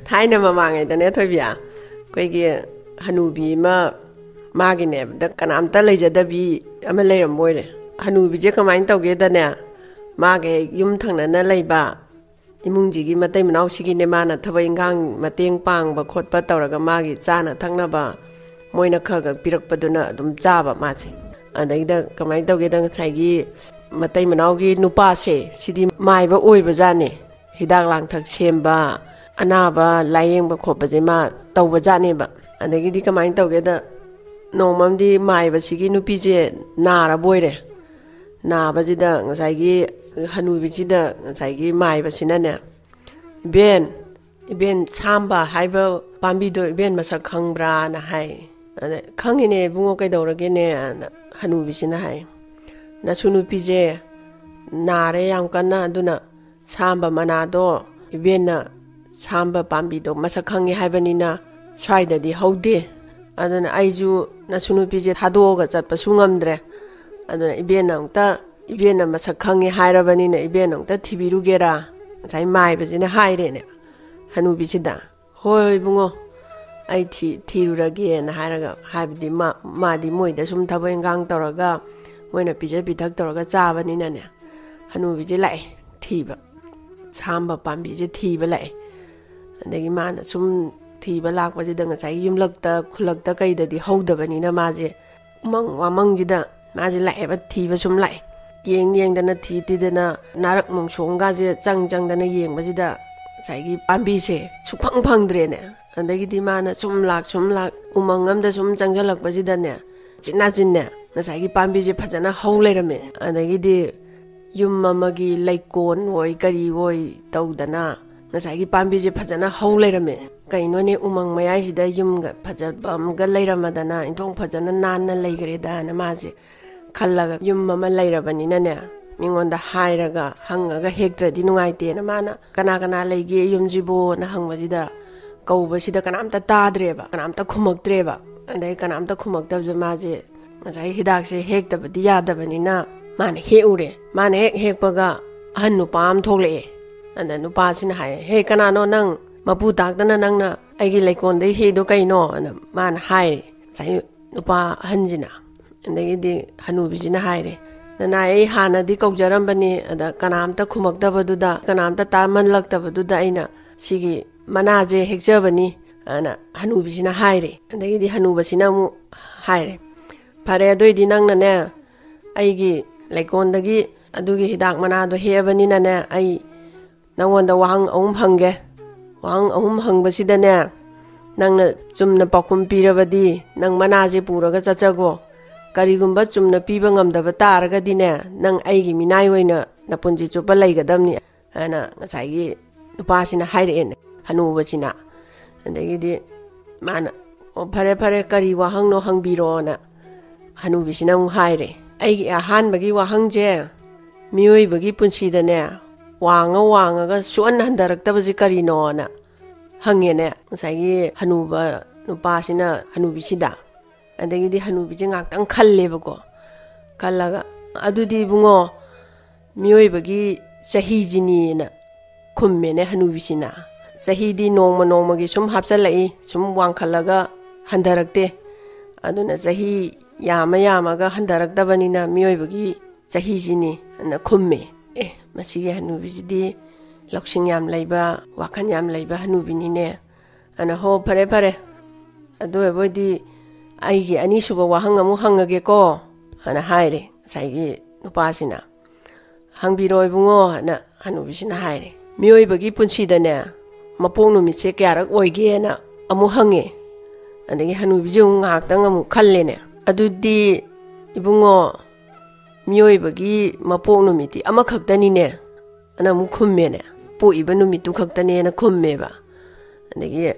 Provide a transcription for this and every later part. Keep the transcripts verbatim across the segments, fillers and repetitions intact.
ꯊꯥꯏꯅ ꯃꯃꯥꯡꯉꯩꯗꯅꯦ, ꯊꯣꯏꯕꯤ, ꯑꯩꯈꯣꯏꯒꯤ ꯍꯅꯨꯕꯤ ꯑꯃ, ꯃꯥꯒꯤꯅꯦꯕꯗ ꯀꯅꯥꯝꯇ ꯂꯩꯖꯗꯕꯤ ꯑꯃ ꯂꯩꯔꯝꯕ ꯑꯣꯏꯔꯦ꯫ ꯍꯅꯨꯕꯤꯁꯦ ꯀꯃꯥꯏꯅ ꯇꯧꯒꯦꯗꯅꯦ, ꯃꯥꯒꯤ ꯍꯦꯛ ꯌꯨꯝ ꯊꯪꯅꯅ ꯂꯩꯕ ꯏꯃꯨꯡꯁꯤꯒꯤ ꯃꯇꯩ ꯃꯅꯥꯎꯁꯤꯒꯤꯅꯦ, ꯃꯥꯅ ꯊꯕꯛ ꯏꯟꯈꯥꯡ ꯃꯇꯦꯡ ꯄꯥꯡꯕ ꯈꯣꯠꯄ ꯇꯧꯔꯒ ꯃꯥꯒꯤ ꯆꯥꯅ ꯊꯛꯅꯕ ꯃꯣꯏꯅ ꯈꯔ ꯈꯔ ꯄꯤꯔꯛꯄꯗꯨꯅ ꯑꯗꯨꯝ ꯆꯥꯕ ꯃꯥꯁꯦ꯫ ꯑꯗꯩꯗ ꯀꯃꯥꯏꯅ ꯇꯧꯒꯦꯗ, ꯉꯁꯥꯏꯒꯤ ꯃꯇꯩ ꯃꯅꯥꯎꯒꯤ ꯅꯨꯄꯥꯁꯦ, ꯁꯤꯗꯤ ꯃꯥꯏꯕ ꯑꯣꯏꯕꯖꯥꯠꯅꯦ꯫ ꯍꯤꯗꯥꯛ ꯂꯥꯡꯊꯛ ꯁꯦꯝꯕ, ꯑꯅꯥꯕ ꯂꯥꯏꯌꯦꯡꯕ ꯈꯣꯠꯄꯁꯦ ꯃꯥ ꯇꯧꯕꯖꯥꯠꯅꯦꯕ꯫ ꯑꯗꯒꯤꯗꯤ ꯀꯃꯥꯏꯅ ꯇꯧꯒꯦꯗ, ꯅꯣꯡꯃꯝꯗꯤ ꯃꯥꯏꯕꯁꯤꯒꯤ ꯅꯨꯄꯤꯁꯦ ꯅꯥꯔꯕ ꯑꯣꯏꯔꯦ꯫ ꯅꯥꯕꯁꯤꯗ ꯉꯁꯥꯏꯒꯤ ꯍꯅꯨꯕꯤꯁꯤꯗ ꯉꯁꯥꯏꯒꯤ ꯃꯥꯏꯕꯁꯤꯅꯅꯦ, "ꯏꯕꯦꯟ, ꯏꯕꯦꯟ, ꯁꯥꯝꯕ ꯍꯥꯏꯕ ꯄꯥꯝꯕꯤꯗꯣ ꯏꯕꯦꯟ ꯃꯁꯛ ꯈꯪꯕ꯭ꯔꯥꯅ?" ꯍꯥꯏ꯫ ꯑꯗ, "ꯈꯪꯉꯤꯅꯦ ꯏꯕꯨꯡꯉꯣ, ꯀꯩꯗꯧꯔꯒꯦꯅꯦ?" ꯑꯅ ꯍꯅꯨꯕꯤꯁꯤꯅ ꯍꯥꯏ, "ꯅꯁꯨ ꯅꯨꯄꯤꯁꯦ ꯅꯥꯔꯦ ꯌꯥꯝ ꯀꯟꯅ, ꯑꯗꯨꯅ ꯁꯥꯝꯕ ꯃꯅꯥꯗꯣ ꯏꯕꯦꯟꯅ ꯁꯥꯝꯕ ꯄꯥꯝꯕꯤꯗꯣ ꯃꯁꯛ ꯈꯪꯉꯤ ꯍꯥꯏꯕꯅꯤꯅ ꯁ꯭ꯋꯥꯏꯗꯗꯤ ꯍꯧꯗꯦ꯫ ꯑꯗꯨꯅ ꯑꯩꯁꯨ ꯅꯁꯨ ꯅꯨꯄꯤꯁꯦ ꯊꯥꯗꯣꯛꯑꯒ ꯆꯠꯄꯁꯨ ꯉꯝꯗ꯭ꯔꯦ꯫ ꯑꯗꯨꯅ ꯏꯕꯦꯟꯅ ꯑꯃꯨꯛꯇ, ꯏꯕꯦꯟꯅ ꯃꯁꯛ ꯈꯪꯉꯤ ꯍꯥꯏꯔꯕꯅꯤꯅ ꯏꯕꯦꯟꯅ ꯑꯃꯨꯛꯇ ꯊꯤꯕꯤꯔꯨꯒꯦꯔꯥ?" ꯉꯁꯥꯏ ꯃꯥꯏꯕꯁꯤꯅ ꯍꯥꯏꯔꯦꯅꯦ ꯍꯅꯨꯕꯤꯁꯤꯗ꯫ "ꯍꯣꯏ ꯏꯕꯨꯡꯉꯣ, ꯑꯩ ꯊꯤ-, ꯊꯤꯔꯨꯔꯒꯦꯅ" ꯍꯥꯏꯔꯒ, ꯍꯥꯏꯕꯗꯤ ꯃꯥ-, ꯃꯥꯗꯤ ꯃꯣꯏꯗ ꯁꯨꯝ ꯊꯕꯛ ꯏꯟꯈꯥꯡ ꯇꯧꯔꯒ, ꯃꯣꯏꯅ ꯄꯤꯖ ꯄꯤꯊꯛ ꯇꯧꯔꯒ ꯆꯥꯕꯅꯤꯅꯅꯦ, ꯍꯅꯨꯕꯤꯁꯦ ꯂꯥꯛꯑꯦ ꯊꯤꯕ, ꯁꯥꯝꯕ ꯄꯥꯝꯕꯤꯁꯦ ꯊꯤꯕ ꯂꯥꯛꯑꯦ꯫ ꯑꯗꯒꯤ ꯃꯥꯅ ꯁꯨꯝ ꯊꯤꯕ ꯂꯥꯛꯄꯁꯤꯗ, ꯉꯁꯥꯏꯒꯤ ꯌꯨꯝꯂꯛꯇ, ꯈꯨꯜꯂꯛꯇ ꯀꯩꯗꯗꯤ ꯍꯧꯗꯕꯅꯤꯅ, ꯃꯥꯁꯦ ꯎꯃꯪ ꯋꯥꯃꯪꯁꯤꯗ ꯃꯥꯁꯦ ꯂꯥꯛꯑꯦꯕ, ꯊꯤꯕ ꯁꯨꯝ ꯂꯥꯛꯑꯦ꯫ ꯌꯦꯡ ꯌꯦꯡꯗꯅ, ꯊꯤ ꯊꯤꯗꯅ, ꯅꯥꯔꯛ ꯃꯣꯡꯁꯣꯡꯒꯥꯁꯦ ꯆꯪ ꯆꯪꯗꯅ ꯌꯦꯡꯕꯁꯤꯗ, ꯉꯁꯥꯏꯒꯤ ꯄꯥꯝꯕꯤꯁꯦ ꯁꯨꯛꯐꯪ ꯐꯪꯗ꯭ꯔꯦꯅꯦ꯫ ꯑꯗꯒꯤꯗꯤ ꯃꯥꯅ ꯁꯨꯝ ꯂꯥꯛ, ꯁꯨꯝ ꯂꯥꯛ, ꯎꯃꯪ ꯑꯃꯗ ꯁꯨꯝ ꯆꯪꯁꯤꯜꯂꯛꯄꯁꯤꯗꯅꯦ, ꯎꯆꯤꯟ ꯅꯥꯆꯤꯟꯅꯦ, ꯉꯁꯥꯏꯒꯤ ꯄꯥꯝꯕꯤꯁꯦ ꯐꯖꯅ ꯍꯧ ꯂꯩꯔꯝꯃꯦ꯫ ꯑꯗꯒꯤꯗꯤ ꯌꯨꯝ ꯑꯃꯒꯤ ꯂꯩꯀꯣꯟ ꯑꯣꯏ ꯀꯔꯤ ꯑꯣꯏ ꯇꯧꯗꯅ, ꯉꯁꯥꯏꯒꯤ ꯄꯥꯝꯕꯤꯁꯦ ꯐꯖꯅ ꯍꯧ ꯂꯩꯔꯝꯃꯦ꯫ "ꯀꯩꯅꯣꯅꯦ, ꯎꯃꯪ ꯃꯌꯥꯏꯁꯤꯗ ꯌꯨꯝꯒ ꯐꯖꯕ ꯑꯃꯒ ꯂꯩꯔꯝꯃꯗꯅ, ꯏꯟꯊꯣꯡ ꯐꯖꯅ ꯅꯥꯟꯅ ꯂꯩꯈ꯭ꯔꯦꯗꯅ" ꯃꯥꯁꯦ ꯈꯜꯂꯒ, ꯌꯨꯝ ꯑꯃ ꯂꯩꯔꯕꯅꯤꯅꯅꯦ, ꯃꯤꯉꯣꯟꯗ ꯍꯥꯏꯔꯒ ꯍꯪꯉꯒ ꯍꯦꯛꯇ꯭ꯔꯗꯤ ꯅꯨꯡꯉꯥꯏꯇꯦꯅ, ꯃꯥꯅ "ꯀꯅꯥ ꯀꯅꯥ ꯂꯩꯒꯦ ꯌꯨꯝꯁꯤꯕꯣꯅ" ꯍꯪꯕꯁꯤꯗ, ꯀꯧꯕꯁꯤꯗ ꯀꯅꯥꯝꯇ ꯇꯥꯗ꯭ꯔꯦꯕ, ꯀꯅꯥꯝꯇ ꯈꯨꯝꯃꯛꯇ꯭ꯔꯦꯕ꯫ ꯑꯗꯩ ꯀꯅꯥꯝꯇ ꯈꯨꯝꯃꯛꯇꯕꯁꯦ, ꯃꯥꯁꯦ ꯉꯁꯥꯏ ꯍꯤꯗꯥꯛꯁꯦ ꯍꯦꯛꯇꯕꯗꯤ ꯌꯥꯗꯕꯅꯤꯅ, ꯃꯥꯅ ꯍꯦꯛꯎꯔꯦ꯫ ꯃꯥꯅ ꯍꯦꯛ ꯍꯦꯛꯄꯒ ꯑꯍꯟ ꯅꯨꯄꯥ ꯑꯃ ꯊꯣꯛꯂꯛꯑꯦ꯫ ꯑꯗ ꯅꯨꯄꯥꯁꯤꯅ ꯍꯥꯏꯔꯦ, "ꯍꯦ, ꯀꯅꯥꯅꯣ ꯅꯪ? ꯃꯄꯨ ꯇꯥꯛꯇꯅ ꯅꯪꯅ ꯑꯩꯒꯤ ꯂꯩꯀꯣꯜꯗꯩ ꯍꯦꯛꯏꯗꯣ ꯀꯩꯅꯣ?" ꯑꯅ ꯃꯥꯅ ꯍꯥꯏꯔꯦ, ꯉꯁꯥꯏ ꯅꯨꯄꯥ ꯑꯍꯟꯁꯤꯅ꯫ ꯑꯗꯒꯤꯗꯤ ꯍꯅꯨꯕꯤꯁꯤꯅ ꯍꯥꯏꯔꯦ, "ꯅꯅꯥꯏ, ꯑꯩ ꯍꯥꯟꯅꯗꯤ ꯀꯧꯖꯔꯝꯕꯅꯤ, ꯑꯗ ꯀꯅꯥꯝꯇ ꯈꯨꯝꯃꯛꯇꯕꯗꯨꯗ, ꯀꯅꯥꯝꯇ ꯇꯥꯃꯜꯂꯛꯇꯕꯗꯨꯗ ꯑꯩꯅ ꯁꯤꯒꯤ ꯃꯅꯥꯁꯦ ꯍꯦꯛꯆꯕꯅꯤ" ꯑꯅ ꯍꯅꯨꯕꯤꯁꯤꯅ ꯍꯥꯏꯔꯦ꯫ ꯑꯗꯒꯤꯗꯤ ꯍꯅꯨꯕꯁꯤꯅ ꯑꯃꯨꯛ ꯍꯥꯏꯔꯦ, "ꯐꯔꯦ, ꯑꯗꯨꯏꯗꯤ ꯅꯪꯅꯅꯦ, ꯑꯩꯒꯤ ꯂꯩꯀꯣꯜꯗꯒꯤ ꯑꯗꯨꯒꯤ ꯍꯤꯗꯥꯛ ꯃꯅꯥꯗꯣ ꯍꯦꯛꯑꯕꯅꯤꯅꯅꯦ, ꯑꯩ ꯅꯪꯉꯣꯟꯗ ꯋꯥꯍꯪ ꯑꯍꯨꯝ ꯍꯪꯒꯦ꯫ ꯋꯥꯍꯪ ꯑꯍꯨꯝ ꯍꯪꯕꯁꯤꯗꯅꯦ, ꯅꯪꯅ ꯆꯨꯝꯅ ꯄꯥꯎꯈꯨꯝ ꯄꯤꯔꯕꯗꯤ ꯅꯪ ꯃꯅꯥꯁꯦ ꯄꯨꯔꯒ ꯆꯠꯆꯒꯣ꯫ ꯀꯔꯤꯒꯨꯝꯕ ꯆꯨꯝꯅ ꯄꯤꯕ ꯉꯝꯗꯕ ꯇꯥꯔꯒꯗꯤꯅꯦ, ꯅꯪ ꯑꯩꯒꯤ ꯃꯤꯅꯥꯏ ꯑꯣꯏꯅ ꯅꯄꯨꯟꯁꯤ ꯆꯨꯞꯄ ꯂꯩꯒꯗꯕꯅꯤ" ꯍꯥꯏꯅ ꯉꯁꯥꯏꯒꯤ ꯅꯨꯄꯥꯁꯤꯅ ꯍꯥꯏꯔꯛꯑꯦꯅꯦ, ꯍꯅꯨꯕꯁꯤꯅ꯫ ꯑꯗꯒꯤꯗꯤ ꯃꯥꯅ, "ꯑꯣ, ꯐꯔꯦ, ꯐꯔꯦ, ꯀꯔꯤ ꯋꯥꯍꯪꯅꯣ ꯍꯪꯕꯤꯔꯣꯅ" ꯍꯅꯨꯕꯤꯁꯤꯅ ꯑꯃꯨꯛ ꯍꯥꯏꯔꯦ, "ꯑꯩꯒꯤ ꯑꯍꯥꯟꯕꯒꯤ ꯋꯥꯍꯪꯁꯦ, ꯃꯤꯑꯣꯏꯕꯒꯤ ꯄꯨꯟꯁꯤꯗꯅꯦ, ꯋꯥꯡꯉ ꯋꯥꯡꯉꯒ ꯁꯨꯛꯍꯟ ꯍꯟꯊꯔꯛꯇꯕꯁꯦ ꯀꯔꯤꯅꯣꯅ" ꯍꯪꯉꯦꯅꯦ, ꯉꯁꯥꯏꯒꯤ ꯍꯅꯨꯕ ꯅꯨꯄꯥꯁꯤꯅ ꯍꯅꯨꯕꯤꯁꯤꯗ꯫ ꯑꯗꯒꯤꯗꯤ ꯍꯅꯨꯕꯤꯁꯦ ꯉꯥꯛꯇꯪ ꯈꯜꯂꯦꯕꯀꯣ꯫ ꯈꯜꯂꯒ, "ꯑꯗꯨꯗꯤ ꯏꯕꯨꯡꯉꯣ, ꯃꯤꯑꯣꯏꯕꯒꯤ ꯆꯍꯤꯁꯤꯅꯤꯅ" ꯈꯨꯝꯃꯦꯅꯦ ꯍꯅꯨꯕꯤꯁꯤꯅ꯫ "ꯆꯍꯤꯗꯤ ꯅꯣꯡꯃ ꯅꯣꯡꯃꯒꯤ ꯁꯨꯝ ꯍꯥꯞꯆꯜꯂꯛꯏ, ꯁꯨꯝ ꯋꯥꯡꯈꯠꯂꯒ ꯍꯟꯊꯔꯛꯇꯦ꯫ ꯑꯗꯨꯅ ꯆꯍꯤ ꯌꯥꯝꯃ ꯌꯥꯝꯃꯒ ꯍꯟꯊꯔꯛꯇꯕꯅꯤꯅ ꯃꯤꯑꯣꯏꯕꯒꯤ ꯆꯍꯤꯁꯤꯅꯤ" ꯑꯅ ꯈꯨꯝꯃꯦ꯫ ꯑꯦ, ꯃꯁꯤꯒꯤ ꯍꯅꯨꯕꯤꯁꯤꯗꯤ ꯂꯧꯁꯤꯡ ꯌꯥꯝ ꯂꯩꯕ, ꯋꯥꯈꯜ ꯌꯥꯝ ꯂꯩꯕ ꯍꯅꯨꯕꯤꯅꯤꯅꯦ꯫ ꯑꯅ, "ꯍꯣ, ꯐꯔꯦ, ꯐꯔꯦ꯫ ꯑꯗꯨ ꯑꯣꯏꯕ ꯑꯣꯏꯗꯤ ꯑꯩꯒꯤ ꯑꯅꯤꯁꯨꯕ ꯋꯥꯍꯪ ꯑꯃꯨꯛ ꯍꯪꯉꯒꯦꯀꯣ" ꯑꯅ ꯍꯥꯏꯔꯦ ꯉꯁꯥꯏꯒꯤ ꯅꯨꯄꯥꯁꯤꯅ꯫ "ꯍꯪꯕꯤꯔꯣ ꯏꯕꯨꯡꯉꯣ" ꯑꯅ ꯍꯅꯨꯕꯤꯁꯤꯅ ꯍꯥꯏꯔꯦ꯫ "ꯃꯤꯑꯣꯏꯕꯒꯤ ꯄꯨꯟꯁꯤꯗꯅꯦ, ꯃꯄꯣꯛ ꯅꯨꯃꯤꯠꯁꯦ ꯀꯌꯥꯔꯛ ꯑꯣꯏꯒꯦꯅ" ꯑꯃꯨꯛ ꯍꯪꯉꯦ꯫ ꯑꯗꯒꯤ ꯍꯅꯨꯕꯤꯁꯦ ꯑꯃꯨꯛ ꯉꯥꯏꯍꯥꯛꯇꯪ ꯑꯃꯨꯛ ꯈꯜꯂꯦꯅꯦ꯫ "ꯑꯗꯨꯗꯤ ꯏꯕꯨꯡꯉꯣ, ꯃꯤꯑꯣꯏꯕꯒꯤ ꯃꯄꯣꯛ ꯅꯨꯃꯤꯠꯇꯤ ꯑꯃꯈꯛꯇꯅꯤꯅꯦ" ꯑꯅ ꯑꯃꯨꯛ ꯈꯨꯝꯃꯦꯅꯦ꯫ "ꯄꯣꯛꯏꯕ ꯅꯨꯃꯤꯠꯇꯨ ꯈꯛꯇꯅꯦꯅ" ꯈꯨꯝꯃꯦꯕ꯫ ꯑꯗꯒꯤ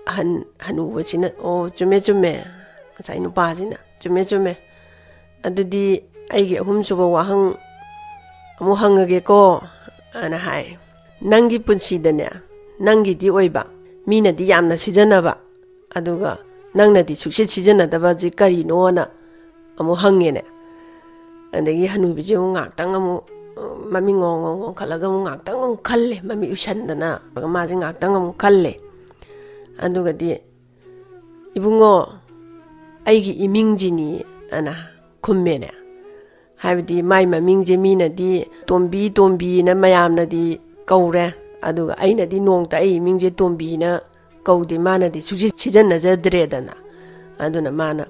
ꯑꯍꯟ ꯍꯅꯨꯕꯁꯤꯅ, "ꯑꯣ, ꯆꯨꯝꯃꯦ, ꯆꯨꯝꯃꯦ"꯫ ꯉꯁꯥꯏ ꯅꯨꯄꯥꯁꯤꯅ, "ꯆꯨꯝꯃꯦ, ꯆꯨꯝꯃꯦ꯫ ꯑꯗꯨꯗꯤ ꯑꯩꯒꯤ ꯑꯍꯨꯝꯁꯨꯕ ꯋꯥꯍꯪ ꯑꯃꯨꯛ ꯍꯪꯉꯒꯦꯀꯣ" ꯑꯅ ꯍꯥꯏ꯫ "ꯅꯪꯒꯤ ꯄꯨꯟꯁꯤꯗꯅꯦ, ꯅꯪꯒꯤꯗꯤ ꯑꯣꯏꯕ, ꯃꯤꯅꯗꯤ ꯌꯥꯝꯅ ꯁꯤꯖꯤꯟꯅꯕ, ꯑꯗꯨꯒ ꯅꯪꯅꯗꯤ ꯁꯨꯛꯁꯤꯠ ꯁꯤꯖꯤꯟꯅꯗꯕꯁꯤ ꯀꯔꯤꯅꯣꯅ" ꯑꯃꯨꯛ ꯍꯪꯉꯦꯅꯦ꯫ ꯑꯗꯒꯤ ꯍꯅꯨꯕꯤꯁꯦ ꯑꯃꯨꯛ ꯉꯥꯛꯇꯪ ꯑꯃꯨꯛ, ꯎꯝ, ꯃꯃꯤꯠ ꯉꯣꯡ ꯉꯣꯡ ꯉꯣꯡꯈꯠꯂꯒ ꯑꯃꯨꯛ ꯉꯥꯛꯇꯪ ꯑꯃꯨꯛ ꯈꯜꯂꯦ, ꯃꯃꯤꯠ ꯎꯏꯁꯟꯗꯅ꯫ ꯑꯗꯨꯒ ꯃꯥꯁꯦ ꯉꯥꯛꯇꯪ ꯑꯃꯨꯛ ꯈꯜꯂꯦ꯫ ꯑꯗꯨꯒꯗꯤ, "ꯏꯕꯨꯡꯉꯣ, ꯑꯩꯒꯤ ꯏꯃꯤꯡꯁꯤꯅꯤ" ꯑꯅ ꯈꯨꯝꯃꯦꯅꯦ꯫ ꯍꯥꯏꯕꯗꯤ ꯃꯥꯏ ꯃꯃꯤꯡꯁꯦ ꯃꯤꯅꯗꯤ ꯇꯣꯝꯕꯤ, ꯇꯣꯝꯕꯤꯅ ꯃꯌꯥꯝꯅꯗꯤ ꯀꯧꯔꯦ, ꯑꯗꯨꯒ ꯑꯩꯅꯗꯤ ꯅꯣꯡꯇ ꯑꯩ ꯏꯃꯤꯡꯁꯦ ꯇꯣꯝꯕꯤꯅ ꯀꯧꯗꯦ, ꯃꯥꯅꯗꯤ ꯁꯨꯛꯁꯤ-, ꯁꯤꯖꯤꯟꯅꯖꯗ꯭ꯔꯦꯗꯅ꯫ ꯑꯗꯨꯅ ꯃꯥꯅ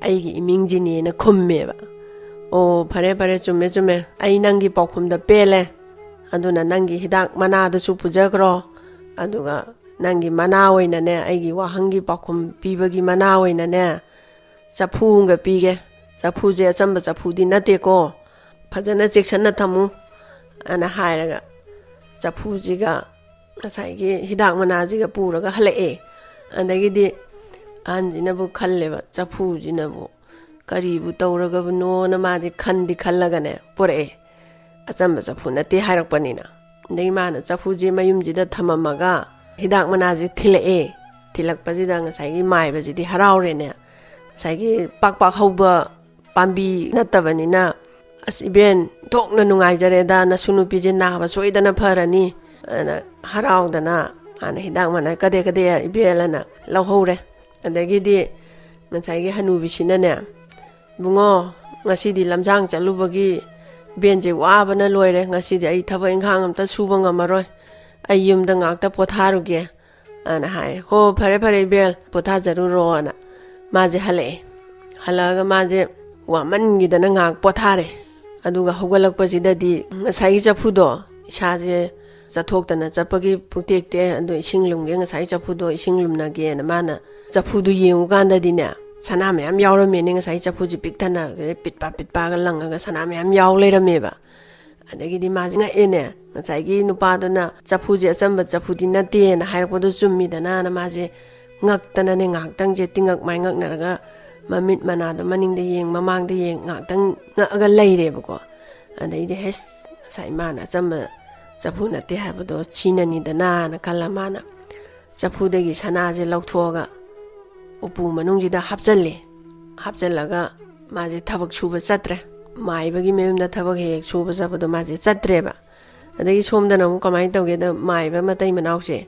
"ꯑꯩꯒꯤ ꯏꯃꯤꯡꯁꯤꯅꯦꯅ" ꯈꯨꯝꯃꯦꯕ꯫ "ꯑꯣ, ꯐꯔꯦ, ꯐꯔꯦ, ꯆꯨꯝꯃꯦ, ꯆꯨꯝꯃꯦ, ꯑꯩ ꯅꯪꯒꯤ ꯄꯥꯎꯈꯨꯝꯗ ꯄꯦꯜꯂꯦ꯫ ꯑꯗꯨꯅ ꯅꯪꯒꯤ ꯍꯤꯗꯥꯛ ꯃꯅꯥꯗꯨꯁꯨ ꯄꯨꯖꯈ꯭ꯔꯣ, ꯑꯗꯨꯒ ꯅꯪꯒꯤ ꯃꯅꯥ ꯑꯣꯏꯅꯅꯦ, ꯑꯩꯒꯤ ꯋꯥꯍꯪꯒꯤ ꯄꯥꯎꯈꯨꯝ ꯄꯤꯕꯒꯤ ꯃꯅꯥ ꯑꯣꯏꯅꯅꯦ, ꯆꯐꯨ ꯑꯃꯒ ꯄꯤꯒꯦ꯫ ꯆꯐꯨꯁꯦ ꯑꯆꯝꯕ ꯆꯐꯨꯗꯤ ꯅꯠꯇꯦꯀꯣ, ꯐꯖꯅ ꯆꯦꯛꯁꯤꯟꯅ ꯊꯝꯃꯨ" ꯑꯅ ꯍꯥꯏꯔꯒ, ꯆꯐꯨꯁꯤꯒ ꯉꯁꯥꯏꯒꯤ ꯍꯤꯗꯥꯛ ꯃꯅꯥꯁꯤꯒ ꯄꯨꯔꯒ ꯍꯜꯂꯛꯑꯦ꯫ ꯑꯗꯒꯤꯗꯤ ꯑꯍꯟꯁꯤꯅꯕꯨ ꯈꯜꯂꯦꯕ, ꯆꯐꯨꯁꯤꯅꯕꯨ ꯀꯔꯤꯕꯨ ꯇꯧꯔꯒꯕꯅꯣꯅ ꯃꯥꯗꯤ ꯈꯟꯗꯤ ꯈꯜꯂꯒꯅꯦ ꯄꯨꯔꯛꯑꯦ꯫ ꯑꯆꯝꯕ ꯆꯐꯨ ꯅꯠꯇꯦ ꯍꯥꯏꯔꯛꯄꯅꯤꯅ꯫ ꯑꯗꯒꯤ ꯃꯥꯅ ꯆꯐꯨꯁꯦ ꯃꯌꯨꯝꯁꯤꯗ ꯊꯝꯃꯝꯃꯒ ꯍꯤꯗꯥꯛ ꯃꯅꯥꯁꯦ ꯊꯤꯜꯂꯛꯑꯦ꯫ ꯊꯤꯜꯂꯛꯄꯁꯤꯗ ꯉꯁꯥꯏꯒꯤ ꯃꯥꯏꯕꯁꯤꯗꯤ ꯍꯔꯥꯎꯔꯦꯅꯦ꯫ ꯉꯁꯥꯏꯒꯤ ꯄꯥꯛ ꯄꯥꯛ ꯍꯧꯕ ꯄꯥꯝꯕꯤ ꯅꯠꯇꯕꯅꯤꯅ, "ꯑꯁ, ꯏꯕꯦꯟ, ꯊꯣꯛꯅ ꯅꯨꯡꯉꯥꯏꯖꯔꯦꯗ, ꯅꯁꯨ ꯅꯨꯄꯤꯁꯦ ꯅꯥꯕ ꯁꯣꯏꯗꯅ ꯐꯔꯅꯤ" ꯑꯅ ꯍꯔꯥꯎꯗꯅ ꯃꯥꯅ ꯍꯤꯗꯥꯛ ꯃꯅꯥ ꯀꯗꯦ ꯀꯗꯦ ꯏꯕꯦꯜ ꯑꯅ ꯂꯧꯍꯧꯔꯦ꯫ ꯑꯗꯒꯤꯗꯤ ꯉꯁꯥꯏꯒꯤ ꯍꯅꯨꯕꯤꯁꯤꯅꯅꯦ, "ꯏꯕꯨꯡꯉꯣ, ꯉꯁꯤꯗꯤ ꯂꯝꯖꯥꯡ ꯆꯠꯂꯨꯕꯒꯤ ꯏꯕꯦꯟꯁꯦ ꯋꯥꯕꯅ ꯂꯣꯏꯔꯦ, ꯉꯁꯤꯗꯤ ꯑꯩ ꯊꯕꯛ ꯏꯪꯈꯥꯡ ꯑꯝꯇ ꯁꯨꯕ ꯉꯝꯃꯔꯣꯏ, ꯑꯩ ꯌꯨꯝꯗ ꯉꯥꯛꯇ ꯄꯣꯊꯥꯔꯨꯒꯦ" ꯑꯅ ꯍꯥꯏ꯫ "ꯍꯣ, ꯐꯔꯦ, ꯐꯔꯦ, ꯏꯕꯦꯜ, ꯄꯣꯊꯥꯖꯔꯨꯔꯣ" ꯑꯅ ꯃꯥꯁꯦ ꯍꯜꯂꯛꯑꯦ꯫ ꯍꯜꯂꯛꯑꯒ ꯃꯥꯁꯦ ꯋꯥꯃꯟꯈꯤꯗꯅ ꯉꯥꯏꯍꯥꯛ ꯄꯣꯊꯥꯔꯦ꯫ ꯑꯗꯨꯒ ꯍꯧꯒꯠꯂꯛꯄꯁꯤꯗꯗꯤ ꯉꯁꯥꯏꯒꯤ ꯆꯐꯨꯗꯣ, "ꯏꯁꯥꯁꯦ ꯆꯠꯊꯣꯛꯇꯅ ꯆꯠꯄꯒꯤ ꯄꯨꯛꯇꯦꯛꯇꯦ, ꯑꯗꯣ ꯏꯁꯤꯡ ꯂꯨꯝꯒꯦ, ꯉꯁꯥꯏ ꯆꯐꯨꯗꯣ ꯏꯁꯤꯡ ꯂꯨꯝꯅꯒꯦꯅ" ꯃꯥꯅ ꯆꯐꯨꯗꯣ ꯌꯦꯡꯉꯨꯀꯥꯟꯗꯗꯤꯅꯦ, ꯁꯅꯥ ꯃꯌꯥꯝ ꯌꯥꯎꯔꯝꯃꯦꯅꯦ꯫ ꯉꯁꯥꯏ ꯆꯐꯨꯁꯦ ꯄꯤꯛ ꯊꯟꯅ ꯄꯤꯠꯄꯥ ꯄꯤꯠꯄꯥꯒ ꯂꯪꯉꯒ ꯁꯅꯥ ꯃꯌꯥꯝ ꯌꯥꯎ ꯂꯩꯔꯝꯃꯦꯕ꯫ ꯑꯗꯒꯤꯗꯤ ꯃꯥꯁꯦ ꯉꯛꯑꯦꯅꯦ, ꯉꯁꯥꯏꯒꯤ ꯅꯨꯄꯥꯗꯨꯅ ꯆꯐꯨꯁꯦ ꯑꯆꯝꯕ ꯆꯐꯨꯗꯤ ꯅꯠꯇꯦꯅ ꯍꯥꯏꯔꯛꯄꯗꯣ ꯆꯨꯝꯃꯤꯗꯅ ꯃꯥꯁꯦ ꯉꯛꯇꯅꯅꯦ, ꯉꯥꯏꯍꯥꯛꯇꯪꯁꯦ ꯇꯤꯡꯉꯛ ꯃꯥꯏꯉꯛꯅꯔꯒ ꯃꯃꯤꯠ ꯃꯅꯥꯗꯣ ꯃꯅꯤꯡꯗ ꯌꯦꯡ ꯃꯃꯥꯡꯗ ꯌꯦꯡ ꯉꯥꯏꯍꯥꯛꯇꯪ ꯉꯛꯑꯒ ꯂꯩꯔꯦꯕꯀꯣ꯫ ꯑꯗꯩꯗꯤ, "ꯍꯦꯁ, ꯉꯁꯥꯏ ꯃꯥꯅ ꯑꯆꯝꯕ ꯆꯐꯨ ꯅꯠꯇꯦ ꯍꯥꯏꯕꯗꯣ ꯁꯤꯅꯅꯤꯗꯅ"ꯅ ꯈꯜꯂ ꯃꯥꯅ ꯆꯐꯨꯗꯒꯤ ꯁꯅꯥꯁꯦ ꯂꯧꯊꯣꯛꯑꯒ ꯎꯄꯨ ꯃꯅꯨꯡꯁꯤꯗ ꯍꯥꯞꯆꯜꯂꯦ꯫ ꯍꯥꯞꯆꯜꯂꯒ ꯃꯥꯁꯦ ꯊꯕꯛ ꯁꯨꯕ ꯆꯠꯇ꯭ꯔꯦ꯫ ꯃꯥꯏꯕꯒꯤ ꯃꯌꯨꯝꯗ ꯊꯕꯛ ꯍꯦꯛ ꯍꯦꯛ ꯁꯨꯕ ꯆꯠꯄꯗꯣ ꯃꯥꯁꯦ ꯆꯠꯇ꯭ꯔꯦꯕ꯫ ꯑꯗꯒꯤ ꯁꯣꯝꯗꯅ ꯑꯃꯨꯛ ꯀꯃꯥꯏꯅ ꯇꯧꯒꯦꯗ, ꯃꯥꯏꯕ ꯃꯇꯩ ꯃꯅꯥꯎꯁꯦ,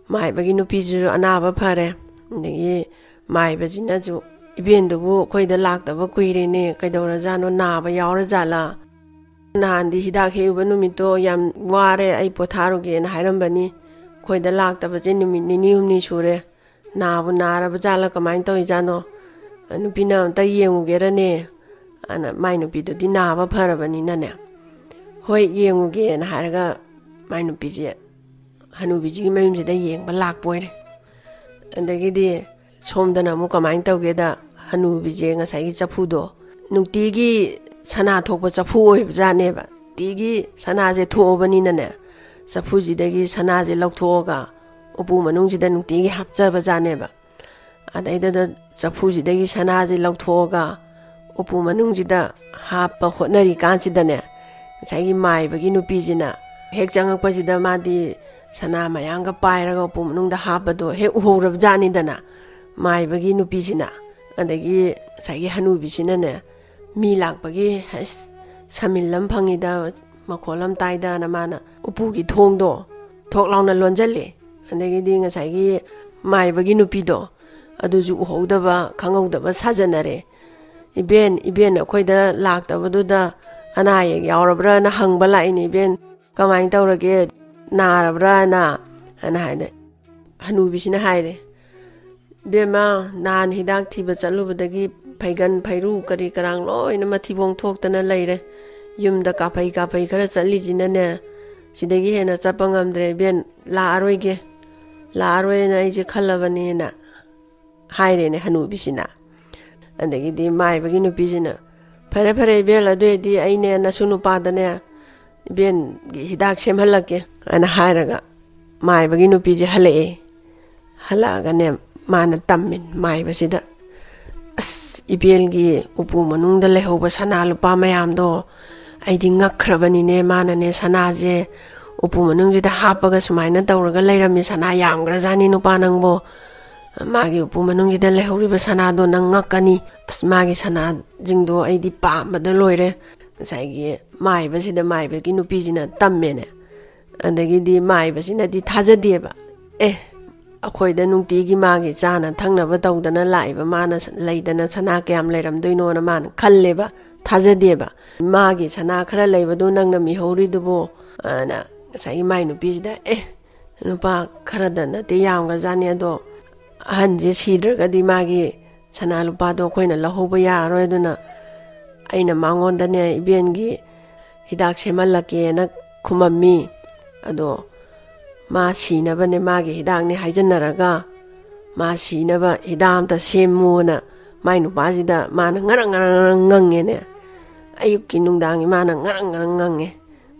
ꯃꯥꯏꯕꯒꯤ ꯅꯨꯄꯤꯁꯤꯁꯨ ꯑꯅꯥꯕ ꯐꯔꯦ, ꯑꯗꯒꯤ ꯃꯥꯏꯕꯁꯤꯅꯁꯨ, "ꯏꯕꯦꯟꯗꯨꯕꯨ ꯑꯩꯈꯣꯏꯗ ꯂꯥꯛꯇꯕ ꯀꯨꯏꯔꯦꯅꯦ, ꯀꯩꯗꯧꯔꯖꯥꯠꯅꯣ, ꯅꯥꯕ ꯌꯥꯎꯔꯖꯥꯠꯂꯥ? ꯅꯍꯥꯟꯗꯤ ꯍꯤꯗꯥꯛ ꯍꯦꯛꯎꯕ ꯅꯨꯃꯤꯠꯇꯣ ꯌꯥꯝ ꯋꯥꯔꯦ, ꯑꯩ ꯄꯣꯊꯥꯔꯨꯒꯦꯅ ꯍꯥꯏꯔꯝꯕꯅꯤ꯫ ꯑꯩꯈꯣꯏꯗ ꯂꯥꯛꯇꯕꯁꯦ ꯅꯨꯃꯤꯠ ꯅꯤꯅꯤ ꯍꯨꯝꯅꯤ ꯁꯨꯔꯦ꯫ ꯅꯥꯕꯨ ꯅꯥꯔꯕ ꯖꯥꯠꯂꯥ, ꯀꯃꯥꯏꯅ ꯇꯧꯔꯤꯖꯥꯠꯅꯣ? ꯅꯨꯄꯤꯅ ꯑꯝꯇ ꯌꯦꯡꯉꯨꯒꯦꯔꯅꯦ?" ꯑꯅ ꯃꯥꯏ ꯅꯨꯄꯤꯗꯨꯗꯤ ꯅꯥꯕ ꯐꯔꯕꯅꯤꯅꯅꯦ, "ꯍꯣꯏ, ꯌꯦꯡꯉꯨꯒꯦꯅ" ꯍꯥꯏꯔꯒ ꯃꯥꯏ ꯅꯨꯄꯤꯁꯦ ꯍꯅꯨꯕꯤꯁꯤꯒꯤ ꯃꯌꯨꯝꯁꯤꯗ ꯌꯦꯡꯕ ꯂꯥꯛꯄ ꯑꯣꯏꯔꯦ꯫ ꯑꯗꯒꯤꯗꯤ ꯁꯣꯝꯗꯅ ꯑꯃꯨꯛ ꯀꯃꯥꯏꯅ ꯇꯧꯒꯦꯗ, ꯍꯅꯨꯕꯤꯁꯦ ꯉꯁꯥꯏꯒꯤ ꯆꯐꯨꯗꯣ ꯅꯨꯡꯇꯤꯒꯤ ꯁꯅꯥ ꯊꯣꯛꯄ ꯆꯐꯨ ꯑꯣꯏꯕ ꯖꯥꯠꯅꯦꯕ꯫ ꯅꯨꯡꯇꯤꯒꯤ ꯁꯅꯥꯁꯦ ꯊꯣꯛꯑꯕꯅꯤꯅꯅꯦ, ꯆꯐꯨꯁꯤꯗꯒꯤ ꯁꯅꯥꯁꯦ ꯂꯧꯊꯣꯛꯑꯒ ꯎꯄꯨ ꯃꯅꯨꯡꯁꯤꯗ ꯅꯨꯡꯇꯤꯒꯤ ꯍꯥꯞꯆꯕ ꯖꯥꯠꯅꯦꯕ꯫ ꯑꯗꯩꯗꯨꯗ ꯆꯐꯨꯁꯤꯗꯒꯤ ꯁꯅꯥꯁꯦ ꯂꯧꯊꯣꯛꯑꯒ ꯎꯄꯨ ꯃꯅꯨꯡꯁꯤꯗ ꯍꯥꯞꯄ ꯍꯣꯠꯅꯔꯤꯀꯥꯟꯁꯤꯗꯅꯦ, ꯉꯁꯥꯏꯒꯤ ꯃꯥꯏꯕꯒꯤ ꯅꯨꯄꯤꯁꯤꯅ ꯍꯦꯛ ꯆꯪꯉꯛꯄꯁꯤꯗ ꯃꯥꯗꯤ ꯁꯅꯥ ꯃꯌꯥꯝꯒ ꯄꯥꯏꯔꯒ ꯎꯄꯨ ꯃꯅꯨꯡꯗ ꯍꯥꯞꯄꯗꯣ ꯍꯦꯛ ꯎꯍꯧꯔꯕ ꯖꯥꯠꯅꯤꯗꯅ ꯃꯥꯏꯕꯒꯤ ꯅꯨꯄꯤꯁꯤꯅ꯫ ꯑꯗꯒꯤ ꯉꯁꯥꯏꯒꯤ ꯍꯅꯨꯕꯤꯁꯤꯅꯅꯦ, ꯃꯤ ꯂꯥꯛꯄꯒꯤ, "ꯍꯩꯁ, ꯁꯃꯤꯜ ꯑꯃ ꯐꯪꯉꯤꯗ, ꯃꯈꯣꯜ ꯑꯃ ꯇꯥꯏꯗꯅ" ꯃꯥꯅ ꯎꯄꯨꯒꯤ ꯊꯣꯡꯗꯣ ꯊꯣꯛ ꯂꯥꯎꯅ ꯂꯣꯟꯖꯜꯂꯦ꯫ ꯑꯗꯒꯤꯗꯤ ꯉꯁꯥꯏꯒꯤ ꯃꯥꯏꯕꯒꯤ ꯅꯨꯄꯤꯗꯣ ꯑꯗꯨꯁꯨ ꯎꯍꯧꯗꯕ ꯈꯪꯍꯧꯗꯕ ꯁꯥꯖꯟꯅꯔꯦ꯫ "ꯏꯕꯦꯟ, ꯏꯕꯦꯟ ꯑꯩꯈꯣꯏꯗ ꯂꯥꯛꯇꯕꯗꯨꯗ ꯑꯅꯥ ꯑꯌꯦꯛ ꯌꯥꯎꯔꯕ꯭ꯔꯥꯅ ꯍꯪꯕ ꯂꯥꯛꯏꯅꯦ, ꯏꯕꯦꯟ꯫ ꯀꯃꯥꯏꯅ ꯇꯧꯔꯒꯦ? ꯅꯥꯔꯕ꯭ꯔꯥꯅ?" ꯍꯥꯏꯅ ꯍꯥꯏꯅ ꯍꯅꯨꯕꯤꯁꯤꯅ ꯍꯥꯏꯔꯦ꯫ "ꯏꯕꯦꯝꯃ, ꯅꯍꯥꯟ ꯍꯤꯗꯥꯛ ꯊꯤꯕ ꯆꯠꯂꯨꯕꯗꯒꯤ ꯐꯩꯒꯟ ꯐꯩꯔꯨ ꯀꯔꯤ ꯀꯔꯥꯡ ꯂꯣꯏꯅ ꯃꯊꯤꯕꯣꯡ ꯊꯣꯛꯇꯅ ꯂꯩꯔꯦ꯫ ꯌꯨꯝꯗ ꯀꯥꯐꯩ ꯀꯥꯐꯩ ꯈꯔ ꯆꯠꯂꯤꯁꯤꯅꯅꯦ, ꯁꯤꯗꯒꯤ ꯍꯦꯟꯅ ꯆꯠꯄ ꯉꯝꯗ꯭ꯔꯦ ꯏꯕꯦꯟ, ꯂꯥꯛꯑꯔꯣꯏꯒꯦ, ꯂꯥꯛꯑꯔꯣꯏꯅ ꯑꯩꯁꯦ ꯈꯜꯂꯕꯅꯦꯅ" ꯍꯥꯏꯔꯦꯅꯦ ꯍꯅꯨꯕꯤꯁꯤꯅ꯫ ꯑꯗꯒꯤꯗꯤ ꯃꯥꯏꯕꯒꯤ ꯅꯨꯄꯤꯁꯤꯅ, "ꯐꯔꯦ, ꯐꯔꯦ ꯏꯕꯦꯟ, ꯑꯗꯨ ꯑꯣꯏꯔꯗꯤ ꯑꯩꯅꯦ ꯅꯁꯨ ꯅꯨꯄꯥꯗꯅꯦ ꯏꯕꯦꯟꯒꯤ ꯍꯤꯗꯥꯛ ꯁꯦꯝꯍꯜꯂꯛꯀꯦ" ꯍꯥꯏꯅ ꯍꯥꯏꯔꯒ ꯃꯥꯏꯕꯒꯤ ꯅꯨꯄꯤꯁꯦ ꯍꯜꯂꯛꯑꯦ꯫ ꯍꯜꯂꯛꯑꯒꯅꯦ, ꯃꯥꯅ ꯇꯝꯃꯤꯟ ꯃꯥꯏꯕꯁꯤꯗ, "ꯑꯁ, ꯏꯕꯦꯟꯒꯤ ꯎꯄꯨ ꯃꯅꯨꯡꯗ ꯂꯩꯍꯧꯕ ꯁꯅꯥ ꯂꯨꯄꯥ ꯃꯌꯥꯝꯗꯣ ꯑꯩꯗꯤ ꯉꯛꯈ꯭ꯔꯕꯅꯤꯅꯦ꯫ ꯃꯥꯅꯅꯦ ꯁꯅꯥꯁꯦ ꯎꯄꯨ ꯃꯅꯨꯡꯁꯤꯗ ꯍꯥꯞꯄꯒ ꯁꯨꯃꯥꯏꯅ ꯇꯧꯔꯒ ꯂꯩꯔꯝꯃꯤ꯫ ꯁꯅꯥ ꯌꯥꯝꯈ꯭ꯔꯖꯥꯠꯅꯤ ꯅꯨꯄꯥ ꯅꯪꯕꯣ" ꯃꯥꯒꯤ ꯎꯄꯨ ꯃꯅꯨꯡꯁꯤꯗ ꯂꯩꯍꯧꯔꯤꯕ ꯁꯅꯥꯗꯣ ꯅꯪ ꯉꯛꯀꯅꯤ꯫ ꯑꯁ, ꯃꯥꯒꯤ ꯁꯅꯥꯁꯤꯡꯗꯣ ꯑꯩꯗꯤ ꯄꯥꯝꯕꯗ ꯂꯣꯏꯔꯦ꯫ ꯉꯁꯥꯏꯒꯤ ꯃꯥꯏꯕꯁꯤꯗ ꯃꯥꯏꯕꯒꯤ ꯅꯨꯄꯤꯁꯤꯅ ꯇꯝꯃꯦꯅꯦ꯫ ꯑꯗꯒꯤꯗꯤ ꯃꯥꯏꯕꯁꯤꯅꯗꯤ ꯊꯥꯖꯗꯦꯕ꯫ "ꯑꯦ, ꯑꯩꯈꯣꯏꯗ ꯅꯨꯡꯇꯤꯒꯤ ꯃꯥꯒꯤ ꯆꯥꯅ ꯊꯛꯅꯕ ꯇꯧꯗꯅ ꯂꯥꯛꯏꯕ ꯃꯥꯅ ꯁ-, ꯂꯩꯗꯅ ꯁꯅꯥ ꯀꯌꯥꯝ ꯂꯩꯔꯝꯗꯣꯏꯅꯣꯅ" ꯃꯥꯅ ꯈꯜꯂꯦꯕ, ꯊꯥꯖꯗꯦꯕ꯫ "ꯃꯥꯒꯤ ꯁꯅꯥ ꯈꯔ ꯂꯩꯕꯗꯨ ꯅꯪꯅ ꯃꯤꯍꯧꯔꯤꯗꯨꯕꯨ?" ꯑꯅ ꯉꯁꯥꯏꯒꯤ ꯃꯥꯏ ꯅꯨꯄꯤꯁꯤꯗ, "ꯑꯦ, ꯂꯨꯄꯥ ꯈꯔꯗ ꯅꯠꯇꯦ, ꯌꯥꯝꯈ꯭ꯔꯖꯥꯠꯅꯤ꯫ ꯑꯗꯣ ꯑꯍꯟꯁꯦ ꯁꯤꯗ꯭ꯔꯒꯗꯤ ꯃꯥꯒꯤ ꯁꯅꯥ ꯂꯨꯄꯥꯗꯣ ꯑꯩꯈꯣꯏꯅ ꯂꯧꯍꯧꯕ ꯌꯥꯔꯔꯣꯏ꯫ ꯑꯗꯨꯅ ꯑꯩꯅ ꯃꯉꯣꯟꯗꯅꯦ ꯏꯕꯦꯟꯒꯤ ꯍꯤꯗꯥꯛ ꯁꯦꯝꯍꯜꯂꯛꯀꯦꯅ ꯈꯨꯝꯃꯝꯃꯤ꯫ ꯑꯗꯣ ꯃꯥ ꯁꯤꯅꯕꯅꯦ, ꯃꯥꯒꯤ ꯍꯤꯗꯥꯛꯅꯦ ꯍꯥꯏꯖꯟꯅꯔꯒ ꯃꯥ ꯁꯤꯅꯕ ꯍꯤꯗꯥꯛ ꯑꯝꯇ ꯁꯦꯝꯃꯨꯅ" ꯃꯥꯏ ꯅꯨꯄꯥꯁꯤꯗ ꯃꯥꯅ ꯉꯔꯪ ꯉꯔꯪ ꯉꯔꯪ ꯉꯪꯉꯦꯅꯦ꯫ ꯑꯌꯨꯛꯀꯤ ꯅꯨꯡꯗꯥꯡꯒꯤ ꯃꯥꯅ ꯉꯔꯪ ꯉꯔꯪ ꯉꯪꯉꯦ,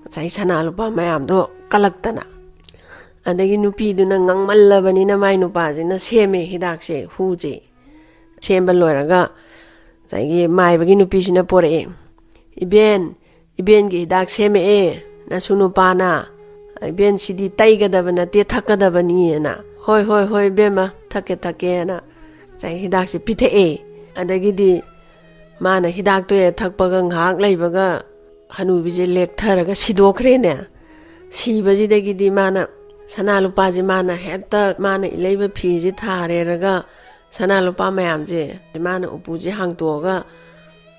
ꯉꯁꯥꯏ ꯁꯅꯥ ꯂꯨꯄꯥ ꯃꯌꯥꯝꯗꯣ ꯀꯜꯂꯛꯇꯅ꯫ ꯑꯗꯒꯤ ꯅꯨꯄꯤꯗꯨꯅ ꯉꯪꯃꯜꯂꯕꯅꯤꯅ ꯃꯥꯏ ꯅꯨꯄꯥꯁꯤꯅ ꯁꯦꯝꯃꯦ ꯍꯤꯗꯥꯛꯁꯦ, ꯍꯨꯁꯦ꯫ ꯁꯦꯝꯕ ꯂꯣꯏꯔꯒ ꯉꯁꯥꯏꯒꯤ ꯃꯥꯏꯕꯒꯤ ꯅꯨꯄꯤꯁꯤꯅ ꯄꯣꯔꯛꯑꯦ, "ꯏꯕꯦꯟ, ꯏꯕꯦꯟꯒꯤ ꯍꯤꯗꯥꯛ ꯁꯦꯝꯃꯛꯑꯦ ꯅꯁꯨ ꯅꯨꯄꯥꯅ꯫ ꯏꯕꯦꯟ, ꯁꯤꯗꯤ ꯇꯩꯒꯗꯕ ꯅꯠꯇꯦ, ꯊꯛꯀꯗꯕꯅꯤꯅ꯫" "ꯍꯣꯏ, ꯍꯣꯏ, ꯍꯣꯏ, ꯏꯕꯦꯝꯃ, ꯊꯛꯀꯦ, ꯊꯛꯀꯦꯅ" ꯉꯁꯥꯏ ꯍꯤꯗꯥꯛꯁꯦ ꯄꯤꯊꯛꯑꯦ꯫ ꯑꯗꯒꯤꯗꯤ ꯃꯥꯅ ꯍꯤꯗꯥꯛꯇꯣ ꯍꯦꯛ ꯊꯛꯄꯒ ꯉꯥꯏꯍꯥꯛ ꯂꯩꯕꯒ ꯍꯅꯨꯕꯤꯁꯦ ꯂꯦꯛꯊꯔꯒ ꯁꯤꯗꯣꯛꯈ꯭ꯔꯦꯅꯦ꯫ ꯁꯤꯕꯁꯤꯗꯒꯤꯗꯤ ꯃꯥꯅ ꯁꯅꯥ ꯂꯨꯄꯥꯁꯦ ꯃꯥꯅ ꯍꯦꯛꯇ ꯃꯥꯅ ꯏꯜꯂꯛꯏꯕ ꯐꯤꯁꯦ ꯊꯥꯔꯦꯔꯒ ꯁꯅꯥ ꯂꯨꯄꯥ ꯃꯌꯥꯝꯁꯦ ꯃꯥꯅ ꯎꯄꯨꯁꯦ ꯍꯥꯡꯇꯣꯛꯑꯒ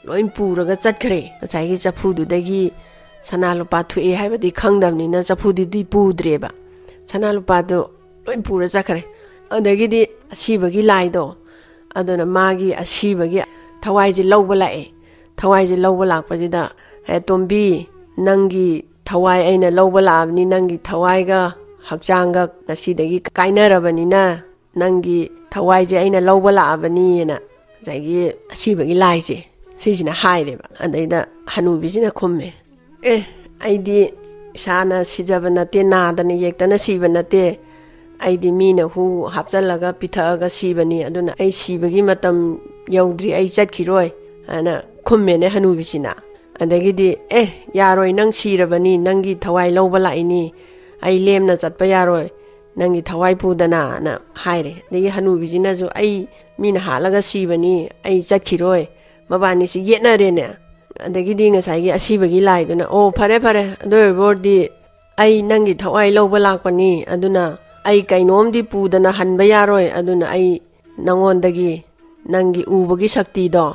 ꯂꯣꯏ ꯄꯨꯔꯒ ꯆꯠꯈ꯭ꯔꯦ꯫ ꯉꯁꯥꯏꯒꯤ ꯆꯐꯨꯗꯨꯗꯒꯤ ꯁꯅꯥ ꯂꯨꯄꯥ ꯊꯣꯛꯑꯦ ꯍꯥꯏꯕꯗꯤ ꯈꯪꯗꯕꯅꯤꯅ ꯆꯐꯨꯗꯨꯗꯤ ꯄꯨꯗ꯭ꯔꯦꯕ꯫ ꯁꯅꯥ ꯂꯨꯄꯥꯗꯣ ꯂꯣꯏ ꯄꯨꯔ ꯆꯠꯈ꯭ꯔꯦ꯫ ꯑꯗꯒꯤꯗꯤ ꯑꯁꯤꯕꯒꯤ ꯂꯥꯏꯗꯣ, ꯑꯗꯨꯅ ꯃꯥꯒꯤ ꯑꯁꯤꯕꯒꯤ ꯊꯋꯥꯏꯁꯦ ꯂꯧꯕ ꯂꯥꯛꯑꯦ꯫ ꯊꯋꯥꯏꯁꯦ ꯂꯧꯕ ꯂꯥꯛꯄꯁꯤꯗ, "ꯑꯦ ꯇꯣꯝꯕꯤ, ꯅꯪꯒꯤ ꯊꯋꯥꯏ ꯑꯩꯅ ꯂꯧꯕ ꯂꯥꯛꯑꯕꯅꯤ, ꯅꯪꯒꯤ ꯊꯋꯥꯏꯒ ꯍꯛꯆꯥꯡꯒ ꯉꯁꯤꯗꯒꯤ ꯀꯥꯏꯅꯔꯕꯅꯤꯅ ꯅꯪꯒꯤ ꯊꯋꯥꯏꯁꯦ ꯑꯩꯅ ꯂꯧꯕ ꯂꯥꯛꯑꯕꯅꯤꯅ" ꯉꯁꯥꯏꯒꯤ ꯑꯁꯤꯕꯒꯤ ꯂꯥꯏꯁꯦ ꯁꯤꯁꯤꯅ ꯍꯥꯏꯔꯦꯕ꯫ ꯑꯗꯩꯗ ꯍꯅꯨꯕꯤꯁꯤꯅ ꯈꯨꯝꯃꯦ, "ꯑꯦ, ꯑꯩꯗꯤ ꯏꯁꯥꯅ ꯁꯤꯖꯕ ꯅꯠꯇꯦ, ꯅꯥꯗꯅ ꯌꯦꯛꯇꯅ ꯁꯤꯕ ꯅꯠꯇꯦ, ꯑꯩꯗꯤ ꯃꯤꯅ ꯍꯨ ꯍꯥꯞꯆꯜꯂꯒ ꯄꯤꯊꯛꯑꯒ ꯁꯤꯕꯅꯤ, ꯑꯗꯨꯅ ꯑꯩ ꯁꯤꯕꯒꯤ ꯃꯇꯝ ꯌꯧꯗ꯭ꯔꯤ, ꯑꯩ ꯆꯠꯈꯤꯔꯣꯏ" ꯍꯥꯏꯅ ꯈꯨꯝꯃꯦꯅꯦ ꯍꯅꯨꯕꯤꯁꯤꯅ꯫ ꯑꯗꯒꯤꯗꯤ, "ꯑꯦ, ꯌꯥꯔꯣꯏ, ꯅꯪ ꯁꯤꯔꯕꯅꯤ, ꯅꯪꯒꯤ ꯊꯋꯥꯏ ꯂꯧꯕ ꯂꯥꯛꯏꯅꯤ, ꯑꯩ ꯂꯦꯝꯅ ꯆꯠꯄ ꯌꯥꯔꯣꯏ, ꯅꯪꯒꯤ ꯊꯋꯥꯏ ꯄꯨꯗꯅꯅ ꯍꯥꯏꯔꯦ꯫ ꯑꯗꯒꯤ ꯍꯅꯨꯕꯤꯁꯤꯅꯁꯨ, "ꯑꯩ ꯃꯤꯅ ꯍꯥꯠꯂꯒ ꯁꯤꯕꯅꯤ, ꯑꯩ ꯆꯠꯈꯤꯔꯣꯏ"꯫ ꯃꯕꯥꯅꯤꯁꯤ ꯌꯦꯠꯅꯔꯦꯅꯦ꯫ ꯑꯗꯒꯤꯗꯤ ꯉꯁꯥꯏꯒꯤ ꯑꯁꯤꯕꯒꯤ ꯂꯥꯏꯗꯨꯅ, "ꯑꯣ, ꯐꯔꯦ ꯐꯔꯦ, ꯑꯗꯨ ꯑꯣꯏꯕ ꯑꯣꯏꯔꯗꯤ ꯑꯩ ꯅꯪꯒꯤ ꯊꯋꯥꯏ ꯂꯧꯕ ꯂꯥꯛꯄꯅꯤ, ꯑꯗꯨꯅ ꯑꯩ ꯀꯩꯅꯣꯝꯗꯤ ꯄꯨꯗꯅ ꯍꯟꯕ ꯌꯥꯔꯣꯏ, ꯑꯗꯨꯅ ꯑꯩ ꯅꯪꯉꯣꯟꯗꯒꯤ ꯅꯪꯒꯤ ꯎꯕꯒꯤ ꯁꯛꯇꯤꯗꯣ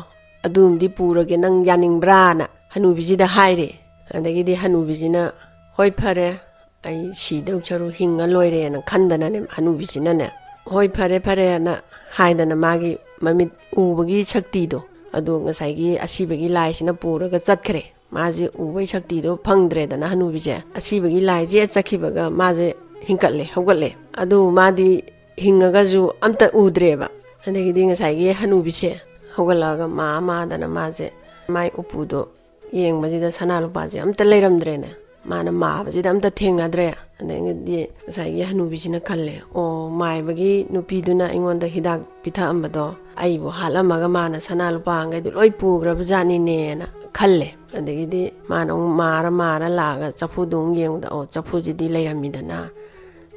ꯑꯗꯨꯝꯗꯤ ꯄꯨꯔꯒꯦ, ꯅꯪ ꯌꯥꯅꯤꯡꯕ꯭ꯔꯥꯅ?" ꯍꯅꯨꯕꯤꯁꯤꯗ ꯍꯥꯏꯔꯦ꯫ ꯑꯗꯒꯤꯗꯤ ꯍꯅꯨꯕꯤꯁꯤꯅ, "ꯍꯣꯏ, ꯐꯔꯦ, ꯑꯩ ꯁꯤꯗꯧ ꯁꯔꯨꯛ ꯍꯤꯡꯉ ꯂꯣꯏꯔꯦꯅ" ꯈꯟꯗꯅꯅꯦ, ꯍꯅꯨꯕꯤꯁꯤꯅꯅꯦ, "ꯍꯣꯏ, ꯐꯔꯦ ꯐꯔꯦꯅ" ꯍꯥꯏꯗꯅ ꯃꯥꯒꯤ ꯃꯃꯤꯠ ꯎꯕꯒꯤ ꯁꯛꯇꯤꯗꯣ ꯑꯗꯨ ꯉꯁꯥꯏꯒꯤ ꯑꯁꯤꯕꯒꯤ ꯂꯥꯏꯁꯤꯅ ꯄꯨꯔꯒ ꯆꯠꯈ꯭ꯔꯦ꯫ ꯃꯥꯁꯦ ꯎꯕꯒꯤ ꯁꯛꯇꯤꯗꯣ ꯐꯪꯗ꯭ꯔꯦꯗꯅ ꯍꯅꯨꯕꯤꯁꯦ꯫ ꯑꯁꯤꯕꯒꯤ ꯂꯥꯏꯁꯦ ꯆꯠꯈꯤꯕꯒ ꯃꯥꯁꯦ ꯍꯤꯡꯀꯠꯂꯦ, ꯍꯧꯒꯠꯂꯦ꯫ ꯑꯗꯨ ꯃꯥꯗꯤ ꯍꯤꯡꯉꯒꯁꯨ ꯑꯝꯇ ꯎꯗ꯭ꯔꯦꯕ꯫ ꯑꯗꯒꯤꯗꯤ ꯉꯁꯥꯏꯒꯤ ꯍꯅꯨꯕꯤꯁꯦ ꯍꯧꯒꯠꯂꯛꯑꯒ ꯃꯥ ꯃꯥꯗꯅ ꯃꯥꯁꯦ ꯃꯥꯏ ꯎꯄꯨꯗꯣ ꯌꯦꯡꯕꯁꯤꯗ ꯁꯅꯥ ꯂꯨꯄꯥꯁꯦ ꯑꯝꯇ ꯂꯩꯔꯝꯗ꯭ꯔꯦꯅꯦ꯫ ꯃꯥꯅ ꯃꯥꯕꯁꯤꯗ ꯑꯝꯇ ꯊꯦꯡꯅꯗ꯭ꯔꯦ꯫ ꯑꯗꯒꯤꯗꯤ ꯉꯁꯥꯏꯒꯤ ꯍꯅꯨꯕꯤꯁꯤꯅ ꯈꯜꯂꯦ, "ꯑꯣ, ꯃꯥꯏꯕꯒꯤ ꯅꯨꯄꯤꯗꯨꯅ ꯑꯩꯉꯣꯟꯗ ꯍꯤꯗꯥꯛ ꯄꯤꯊꯛꯑꯝꯕꯗꯣ ꯑꯩꯕꯨ ꯍꯥꯠꯂꯝꯃꯒ ꯃꯥꯅ ꯁꯅꯥ ꯂꯨꯄꯥꯈꯩꯗꯣ ꯂꯣꯏ ꯄꯨꯈ꯭ꯔꯕ ꯖꯥꯠꯅꯤꯅꯦꯅ" ꯈꯜꯂꯦ꯫ ꯑꯗꯒꯤꯗꯤ ꯃꯥꯅ ꯑꯃꯨꯛ ꯃꯥꯔ ꯃꯥꯔ ꯂꯥꯛꯑꯒ ꯆꯐꯨꯗꯣ ꯑꯃꯨꯛ ꯌꯦꯡꯕꯗ, ꯑꯣ, ꯆꯐꯨꯁꯤꯗꯤ ꯂꯩꯔꯝꯃꯤꯗꯅ꯫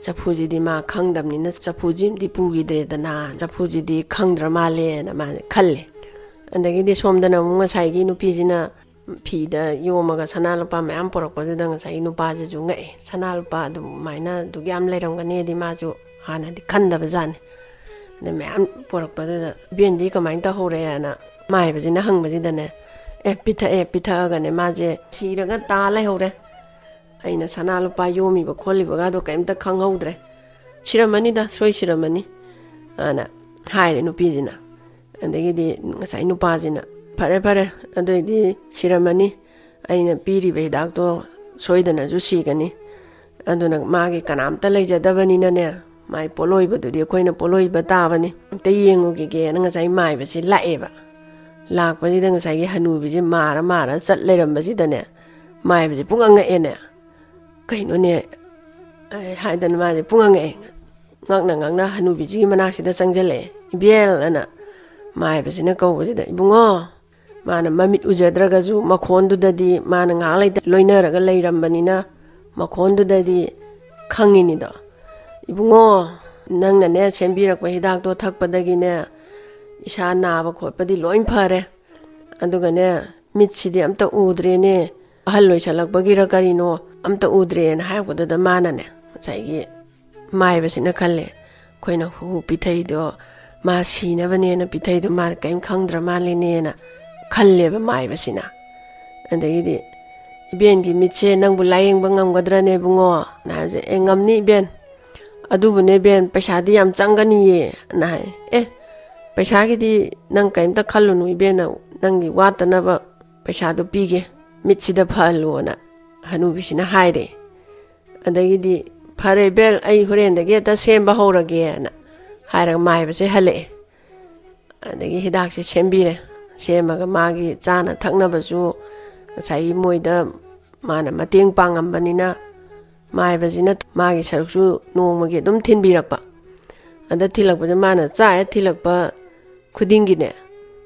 ꯆꯐꯨꯁꯤꯗꯤ ꯃꯥ ꯈꯪꯗꯕꯅꯤꯅ ꯆꯐꯨꯁꯤꯃꯗꯤ ꯄꯨꯈꯤꯗ꯭ꯔꯦꯗꯅ, ꯆꯐꯨꯁꯤꯗꯤ ꯈꯪꯗ꯭ꯔ ꯃꯥꯜꯂꯦꯅ ꯃꯥꯁꯦ ꯈꯜꯂꯦ꯫ ꯑꯗꯒꯤꯗꯤ ꯁꯣꯝꯗꯅ ꯑꯃꯨꯛ ꯉꯁꯥꯏꯒꯤ ꯅꯨꯄꯤꯁꯤꯅ ꯐꯤꯗ ꯌꯣꯝꯃꯒ ꯁꯅꯥ ꯂꯨꯄꯥ ꯃꯌꯥꯝ ꯄꯨꯔꯛꯄꯗꯨꯗ ꯉꯁꯥꯏꯒꯤ ꯅꯨꯄꯥꯁꯤꯁꯨ ꯉꯛꯑꯦ꯫ "ꯁꯅꯥ ꯂꯨꯄꯥ ꯑꯗꯨꯃꯥꯏꯅ ꯑꯗꯨꯛ ꯌꯥꯝ ꯂꯩꯔꯝꯒꯅꯤꯗꯤ" ꯃꯥꯁꯨ ꯍꯥꯟꯅꯗꯤ ꯈꯟꯗꯕ ꯖꯥꯠꯅꯤ꯫ ꯑꯗꯩ ꯃꯌꯥꯝ ꯄꯨꯔꯛꯄꯗꯨꯗ, "ꯏꯕꯦꯟꯗꯤ ꯀꯃꯥꯏꯅ ꯇꯧꯍꯧꯔꯦꯅ" ꯃꯥꯏꯕꯁꯤꯅ ꯍꯪꯕꯁꯤꯗꯅꯦ, "ꯑꯦ, ꯄꯤꯊꯛꯑꯦ, ꯄꯤꯊꯛꯑꯒꯅꯦ ꯃꯥꯁꯦ ꯁꯤꯔꯒ ꯇꯥ ꯂꯩꯍꯧꯔꯦ꯫ ꯑꯩꯅ ꯁꯅꯥ ꯂꯨꯄꯥ ꯌꯣꯝꯃꯤꯕ ꯈꯣꯠꯂꯤꯕꯒꯗꯣ ꯀꯩꯝꯇ ꯈꯪꯍꯧꯗ꯭ꯔꯦ꯫ ꯁꯤꯔꯝꯃꯅꯤꯗ, ꯁꯣꯏ ꯁꯤꯔꯝꯃꯅꯤ" ꯑꯅ ꯍꯥꯏꯔꯦ ꯅꯨꯄꯤꯁꯤꯅ꯫ ꯑꯗꯒꯤꯗꯤ ꯉꯁꯥꯏ ꯅꯨꯄꯥꯁꯤꯅ, "ꯐꯔꯦ, ꯐꯔꯦ, ꯑꯗꯨꯏꯗꯤ ꯁꯤꯔꯝꯃꯅꯤ꯫ ꯑꯩꯅ ꯄꯤꯔꯤꯕ ꯍꯤꯗꯥꯛꯇꯣ ꯁꯣꯏꯗꯅꯁꯨ ꯁꯤꯒꯅꯤ꯫ ꯑꯗꯨꯅ ꯃꯥꯒꯤ ꯀꯅꯥꯝꯇ ꯂꯩꯖꯗꯕꯅꯤꯅꯅꯦ, ꯃꯥꯏ ꯄꯣꯠꯂꯣꯏꯕꯗꯨꯗꯤ ꯑꯩꯈꯣꯏꯅ ꯄꯣꯠꯂꯣꯏꯕ ꯇꯥꯕꯅꯤ꯫ ꯑꯝꯇ ꯌꯦꯡꯉꯨꯈꯤꯒꯦꯅ" ꯉꯁꯥꯏ ꯃꯥꯏꯕꯁꯦ ꯂꯥꯛꯑꯦꯕ꯫ ꯂꯥꯛꯄꯁꯤꯗ ꯉꯁꯥꯏꯒꯤ ꯍꯅꯨꯕꯤꯁꯦ ꯃꯥꯔ ꯃꯥꯔ ꯆꯠ ꯂꯩꯔꯝꯕꯁꯤꯗꯅꯦ, ꯃꯥꯏꯕꯁꯦ ꯄꯨꯡꯉꯛ ꯉꯛꯑꯦꯅꯦ꯫ "ꯀꯩꯅꯣꯅꯦ?" ꯍꯥꯏꯗꯅ ꯃꯥꯁꯦ ꯄꯨꯡꯉꯛ ꯉꯛꯑꯦ꯫ ꯉꯛꯅ ꯉꯛꯅ ꯍꯅꯨꯕꯤꯁꯤꯒꯤ ꯃꯅꯥꯛꯁꯤꯗ ꯆꯪꯁꯤꯜꯂꯛꯑꯦ꯫ "ꯏꯕꯦꯜ" ꯑꯅ ꯃꯥꯏꯕꯁꯤꯅ ꯀꯧꯕꯁꯤꯗ, ꯏꯕꯨꯡꯉꯣ, ꯃꯥꯅ ꯃꯃꯤꯠ ꯎꯖꯗ꯭ꯔꯒꯁꯨ ꯃꯈꯣꯟꯗꯨꯗꯗꯤ ꯃꯥꯅ ꯉꯥꯏꯍꯥꯛ ꯂꯩꯇ ꯂꯣꯏꯅꯔꯒ ꯂꯩꯔꯝꯕꯅꯤꯅ ꯃꯈꯣꯟꯗꯨꯗꯗꯤ ꯈꯪꯉꯤꯅꯤꯗꯣ꯫ "ꯏꯕꯨꯡꯉꯣ, ꯅꯪꯅꯅꯦ ꯁꯦꯝꯕꯤꯔꯛꯄ ꯍꯤꯗꯥꯛꯇꯣ ꯊꯛꯄꯗꯒꯤꯅꯦ ꯏꯁꯥ ꯅꯥꯕ ꯈꯣꯠꯄꯗꯤ ꯂꯣꯏ ꯐꯔꯦ꯫ ꯑꯗꯨꯒꯅꯦ ꯃꯤꯠꯁꯤꯗꯤ ꯑꯝꯇ ꯎꯗ꯭ꯔꯦꯅꯦ꯫ ꯑꯍꯜ ꯑꯣꯏꯁꯜꯂꯛꯄꯒꯤꯔ ꯀꯔꯤꯅꯣ ꯑꯝꯇ ꯎꯗ꯭ꯔꯦꯅ" ꯍꯥꯏꯔꯛꯄꯗꯨꯗ ꯃꯥꯅꯅꯦ, ꯉꯁꯥꯏꯒꯤ ꯃꯥꯏꯕꯁꯤꯅ ꯈꯜꯂꯦ, "ꯑꯩꯈꯣꯏꯅ ꯍꯨ ꯄꯤꯊꯩꯗꯣ ꯃꯥ ꯁꯤꯅꯕꯅꯦꯅ ꯄꯤꯊꯩꯗꯣ ꯃꯥ ꯀꯔꯤꯝ ꯈꯪꯗ꯭ꯔ ꯃꯥꯜꯂꯦꯅꯦꯅ" ꯈꯜꯂꯦꯕ ꯃꯥꯏꯕꯁꯤꯅ꯫ ꯑꯗꯒꯤꯗꯤ, "ꯏꯕꯦꯟꯒꯤ ꯃꯤꯠꯁꯦ ꯅꯪꯕꯨ ꯂꯥꯌꯦꯡꯕ ꯉꯝꯒꯗ꯭ꯔꯅꯦ ꯏꯕꯨꯡꯉꯣ?" ꯅ ꯍꯥꯏꯕꯁꯦ, "ꯑꯦ, ꯉꯝꯅꯤ ꯏꯕꯦꯟ꯫ ꯑꯗꯨꯕꯨꯅꯦ ꯏꯕꯦꯟ, ꯄꯩꯁꯥꯗꯤ ꯌꯥꯝ ꯆꯪꯒꯅꯤꯌꯦ" ꯅ ꯍꯥꯏ꯫ "ꯑꯦ, ꯄꯩꯁꯥꯒꯤꯗꯤ ꯅꯪ ꯀꯔꯤꯝꯇ ꯈꯜꯂꯨꯅꯨ ꯏꯕꯦꯟꯅ, ꯅꯪꯒꯤ ꯋꯥꯠꯇꯅꯕ ꯄꯩꯁꯥꯗꯣ ꯄꯤꯒꯦ, ꯃꯤꯠꯁꯤꯗ ꯐꯍꯜꯂꯣꯅ" ꯍꯅꯨꯕꯤꯁꯤꯅ ꯍꯥꯏꯔꯦ꯫ ꯑꯗꯒꯤꯗꯤ, "ꯐꯔꯦ ꯏꯕꯦꯟ, ꯑꯩ ꯍꯣꯔꯦꯟꯗꯒꯤ ꯍꯦꯛꯇ ꯁꯦꯝꯕ ꯍꯧꯔꯒꯦꯅ" ꯍꯥꯏꯔꯒ ꯃꯥꯏꯕꯁꯦ ꯍꯜꯂꯛꯑꯦ꯫ ꯑꯗꯒꯤ ꯍꯤꯗꯥꯛꯁꯦ ꯁꯦꯝꯕꯤꯔꯦ꯫ ꯁꯦꯝꯃꯒ ꯃꯥꯒꯤ ꯆꯥꯅ ꯊꯛꯅꯕꯁꯨ ꯉꯁꯥꯏꯒꯤ ꯃꯣꯏꯗ ꯃꯥꯅ ꯃꯇꯦꯡ ꯄꯥꯡꯉꯝꯕꯅꯤꯅ ꯃꯥꯏꯕꯁꯤꯅ ꯃꯥꯒꯤ ꯁꯔꯨꯛꯁꯨ ꯅꯣꯡꯃꯒꯤ ꯑꯗꯨꯝ ꯊꯤꯟꯕꯤꯔꯛꯄ꯫ ꯑꯗ ꯊꯤꯜꯂꯛꯄꯁꯦ ꯃꯥꯅ ꯆꯥ ꯍꯦꯛ ꯊꯤꯜꯂꯛꯄ ꯈꯨꯗꯤꯡꯒꯤꯅꯦ,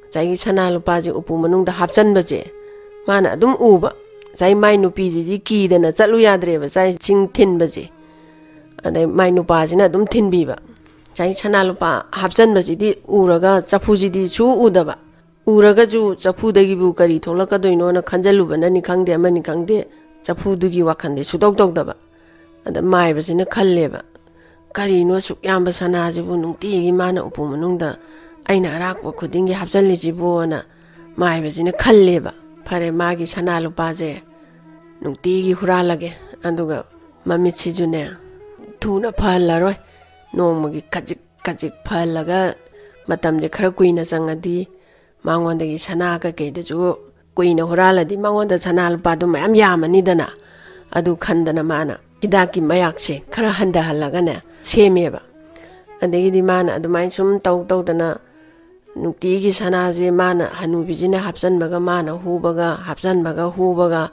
ꯉꯁꯥꯏꯒꯤ ꯁꯅꯥ ꯂꯨꯄꯥꯁꯦ ꯎꯄꯨ ꯃꯅꯨꯡꯗ ꯍꯥꯞꯆꯟꯕꯁꯦ ꯃꯥꯅ ꯑꯗꯨꯝ ꯎꯕ꯫ ꯉꯁꯥꯏ ꯃꯥꯏ ꯅꯨꯄꯤꯁꯤꯗꯤ ꯀꯤꯗꯅ ꯆꯠꯂꯨ ꯌꯥꯗ꯭ꯔꯦꯕ ꯆꯥꯛ ꯏꯁꯤꯡ ꯊꯤꯟꯕꯁꯦ꯫ ꯑꯗꯩ ꯃꯥꯏ ꯅꯨꯄꯥꯁꯤꯅ ꯑꯗꯨꯝ ꯊꯤꯟꯕꯤꯕ꯫ ꯉꯁꯥꯏ ꯁꯅꯥ ꯂꯨꯄꯥ ꯍꯥꯞꯆꯟꯕꯁꯤꯗꯤ ꯎꯔꯒ ꯆꯐꯨꯁꯤꯗꯤ ꯁꯨ ꯎꯗꯕ꯫ ꯎꯔꯒꯁꯨ ꯆꯐꯨꯗꯒꯤꯕꯨ ꯀꯔꯤ ꯊꯣꯛꯂꯛꯀꯗꯣꯏꯅꯣꯅ ꯈꯟꯖꯜꯂꯨꯕꯅꯅꯤ ꯈꯪꯗꯦ, ꯑꯃꯅꯤ ꯈꯪꯗꯦ, ꯆꯐꯨꯗꯨꯒꯤ ꯋꯥꯈꯜꯗꯤ ꯁꯨꯇꯧ ꯇꯧꯗꯕ꯫ ꯑꯗ ꯃꯥꯏꯕꯁꯤꯅ ꯈꯜꯂꯦꯕ, "ꯀꯔꯤꯅꯣ ꯑꯁꯨꯛ ꯌꯥꯝꯕ ꯁꯅꯥꯁꯤꯕꯨ ꯅꯨꯡꯇꯤꯒꯤ ꯃꯥꯅ ꯎꯄꯨ ꯃꯅꯨꯡꯗ ꯑꯩꯅ ꯑꯔꯥꯛꯄ ꯈꯨꯗꯤꯡꯒꯤ ꯍꯥꯞꯆꯜꯂꯤꯁꯤꯕꯣꯅ" ꯃꯥꯏꯕꯁꯤꯅ ꯈꯜꯂꯦꯕ꯫ ꯐꯔꯦ, ꯃꯥꯒꯤ ꯁꯅꯥ ꯂꯨꯄꯥꯁꯦ ꯅꯨꯡꯇꯤꯒꯤ ꯍꯨꯔꯥꯜꯂꯒꯦ, ꯑꯗꯨꯒ ꯃꯃꯤꯠꯁꯤꯁꯨꯅꯦ ꯊꯨꯅ ꯐꯍꯜꯂꯔꯣꯏ, ꯅꯣꯡꯃꯒꯤ ꯈꯖꯤꯛ ꯈꯖꯤꯛ ꯐꯍꯜꯂꯒ ꯃꯇꯝꯁꯦ ꯈꯔ ꯀꯨꯏꯅ ꯆꯪꯉꯗꯤ ꯃꯉꯣꯟꯗꯒꯤ ꯁꯅꯥ ꯀꯩꯀꯩꯗꯨꯁꯨ ꯀꯨꯏꯅ ꯍꯨꯔꯥꯜꯂꯗꯤ ꯃꯉꯣꯟꯗ ꯁꯅꯥ ꯂꯨꯄꯥꯗꯣ ꯃꯌꯥꯝ ꯌꯥꯝꯃꯅꯤꯗꯅ꯫ ꯑꯗꯨ ꯈꯟꯗꯅ ꯃꯥꯅ ꯍꯤꯗꯥꯛꯀꯤ ꯃꯌꯥꯛꯁꯦ ꯈꯔ ꯍꯟꯊꯍꯜꯂꯒꯅꯦ ꯁꯦꯝꯃꯦꯕ꯫ ꯑꯗꯒꯤꯗꯤ ꯃꯥꯅ ꯑꯗꯨꯃꯥꯏꯅ ꯁꯨꯝ ꯇꯧ ꯇꯧꯗꯅ ꯅꯨꯡꯇꯤꯒꯤ ꯁꯅꯥꯁꯦ ꯃꯥꯅ, ꯍꯅꯨꯕꯤꯁꯤꯅ ꯍꯥꯞꯆꯟꯕꯒ ꯃꯥꯅ ꯍꯨꯕꯒ, ꯍꯥꯞꯆꯟꯕꯒ ꯍꯨꯕꯒ,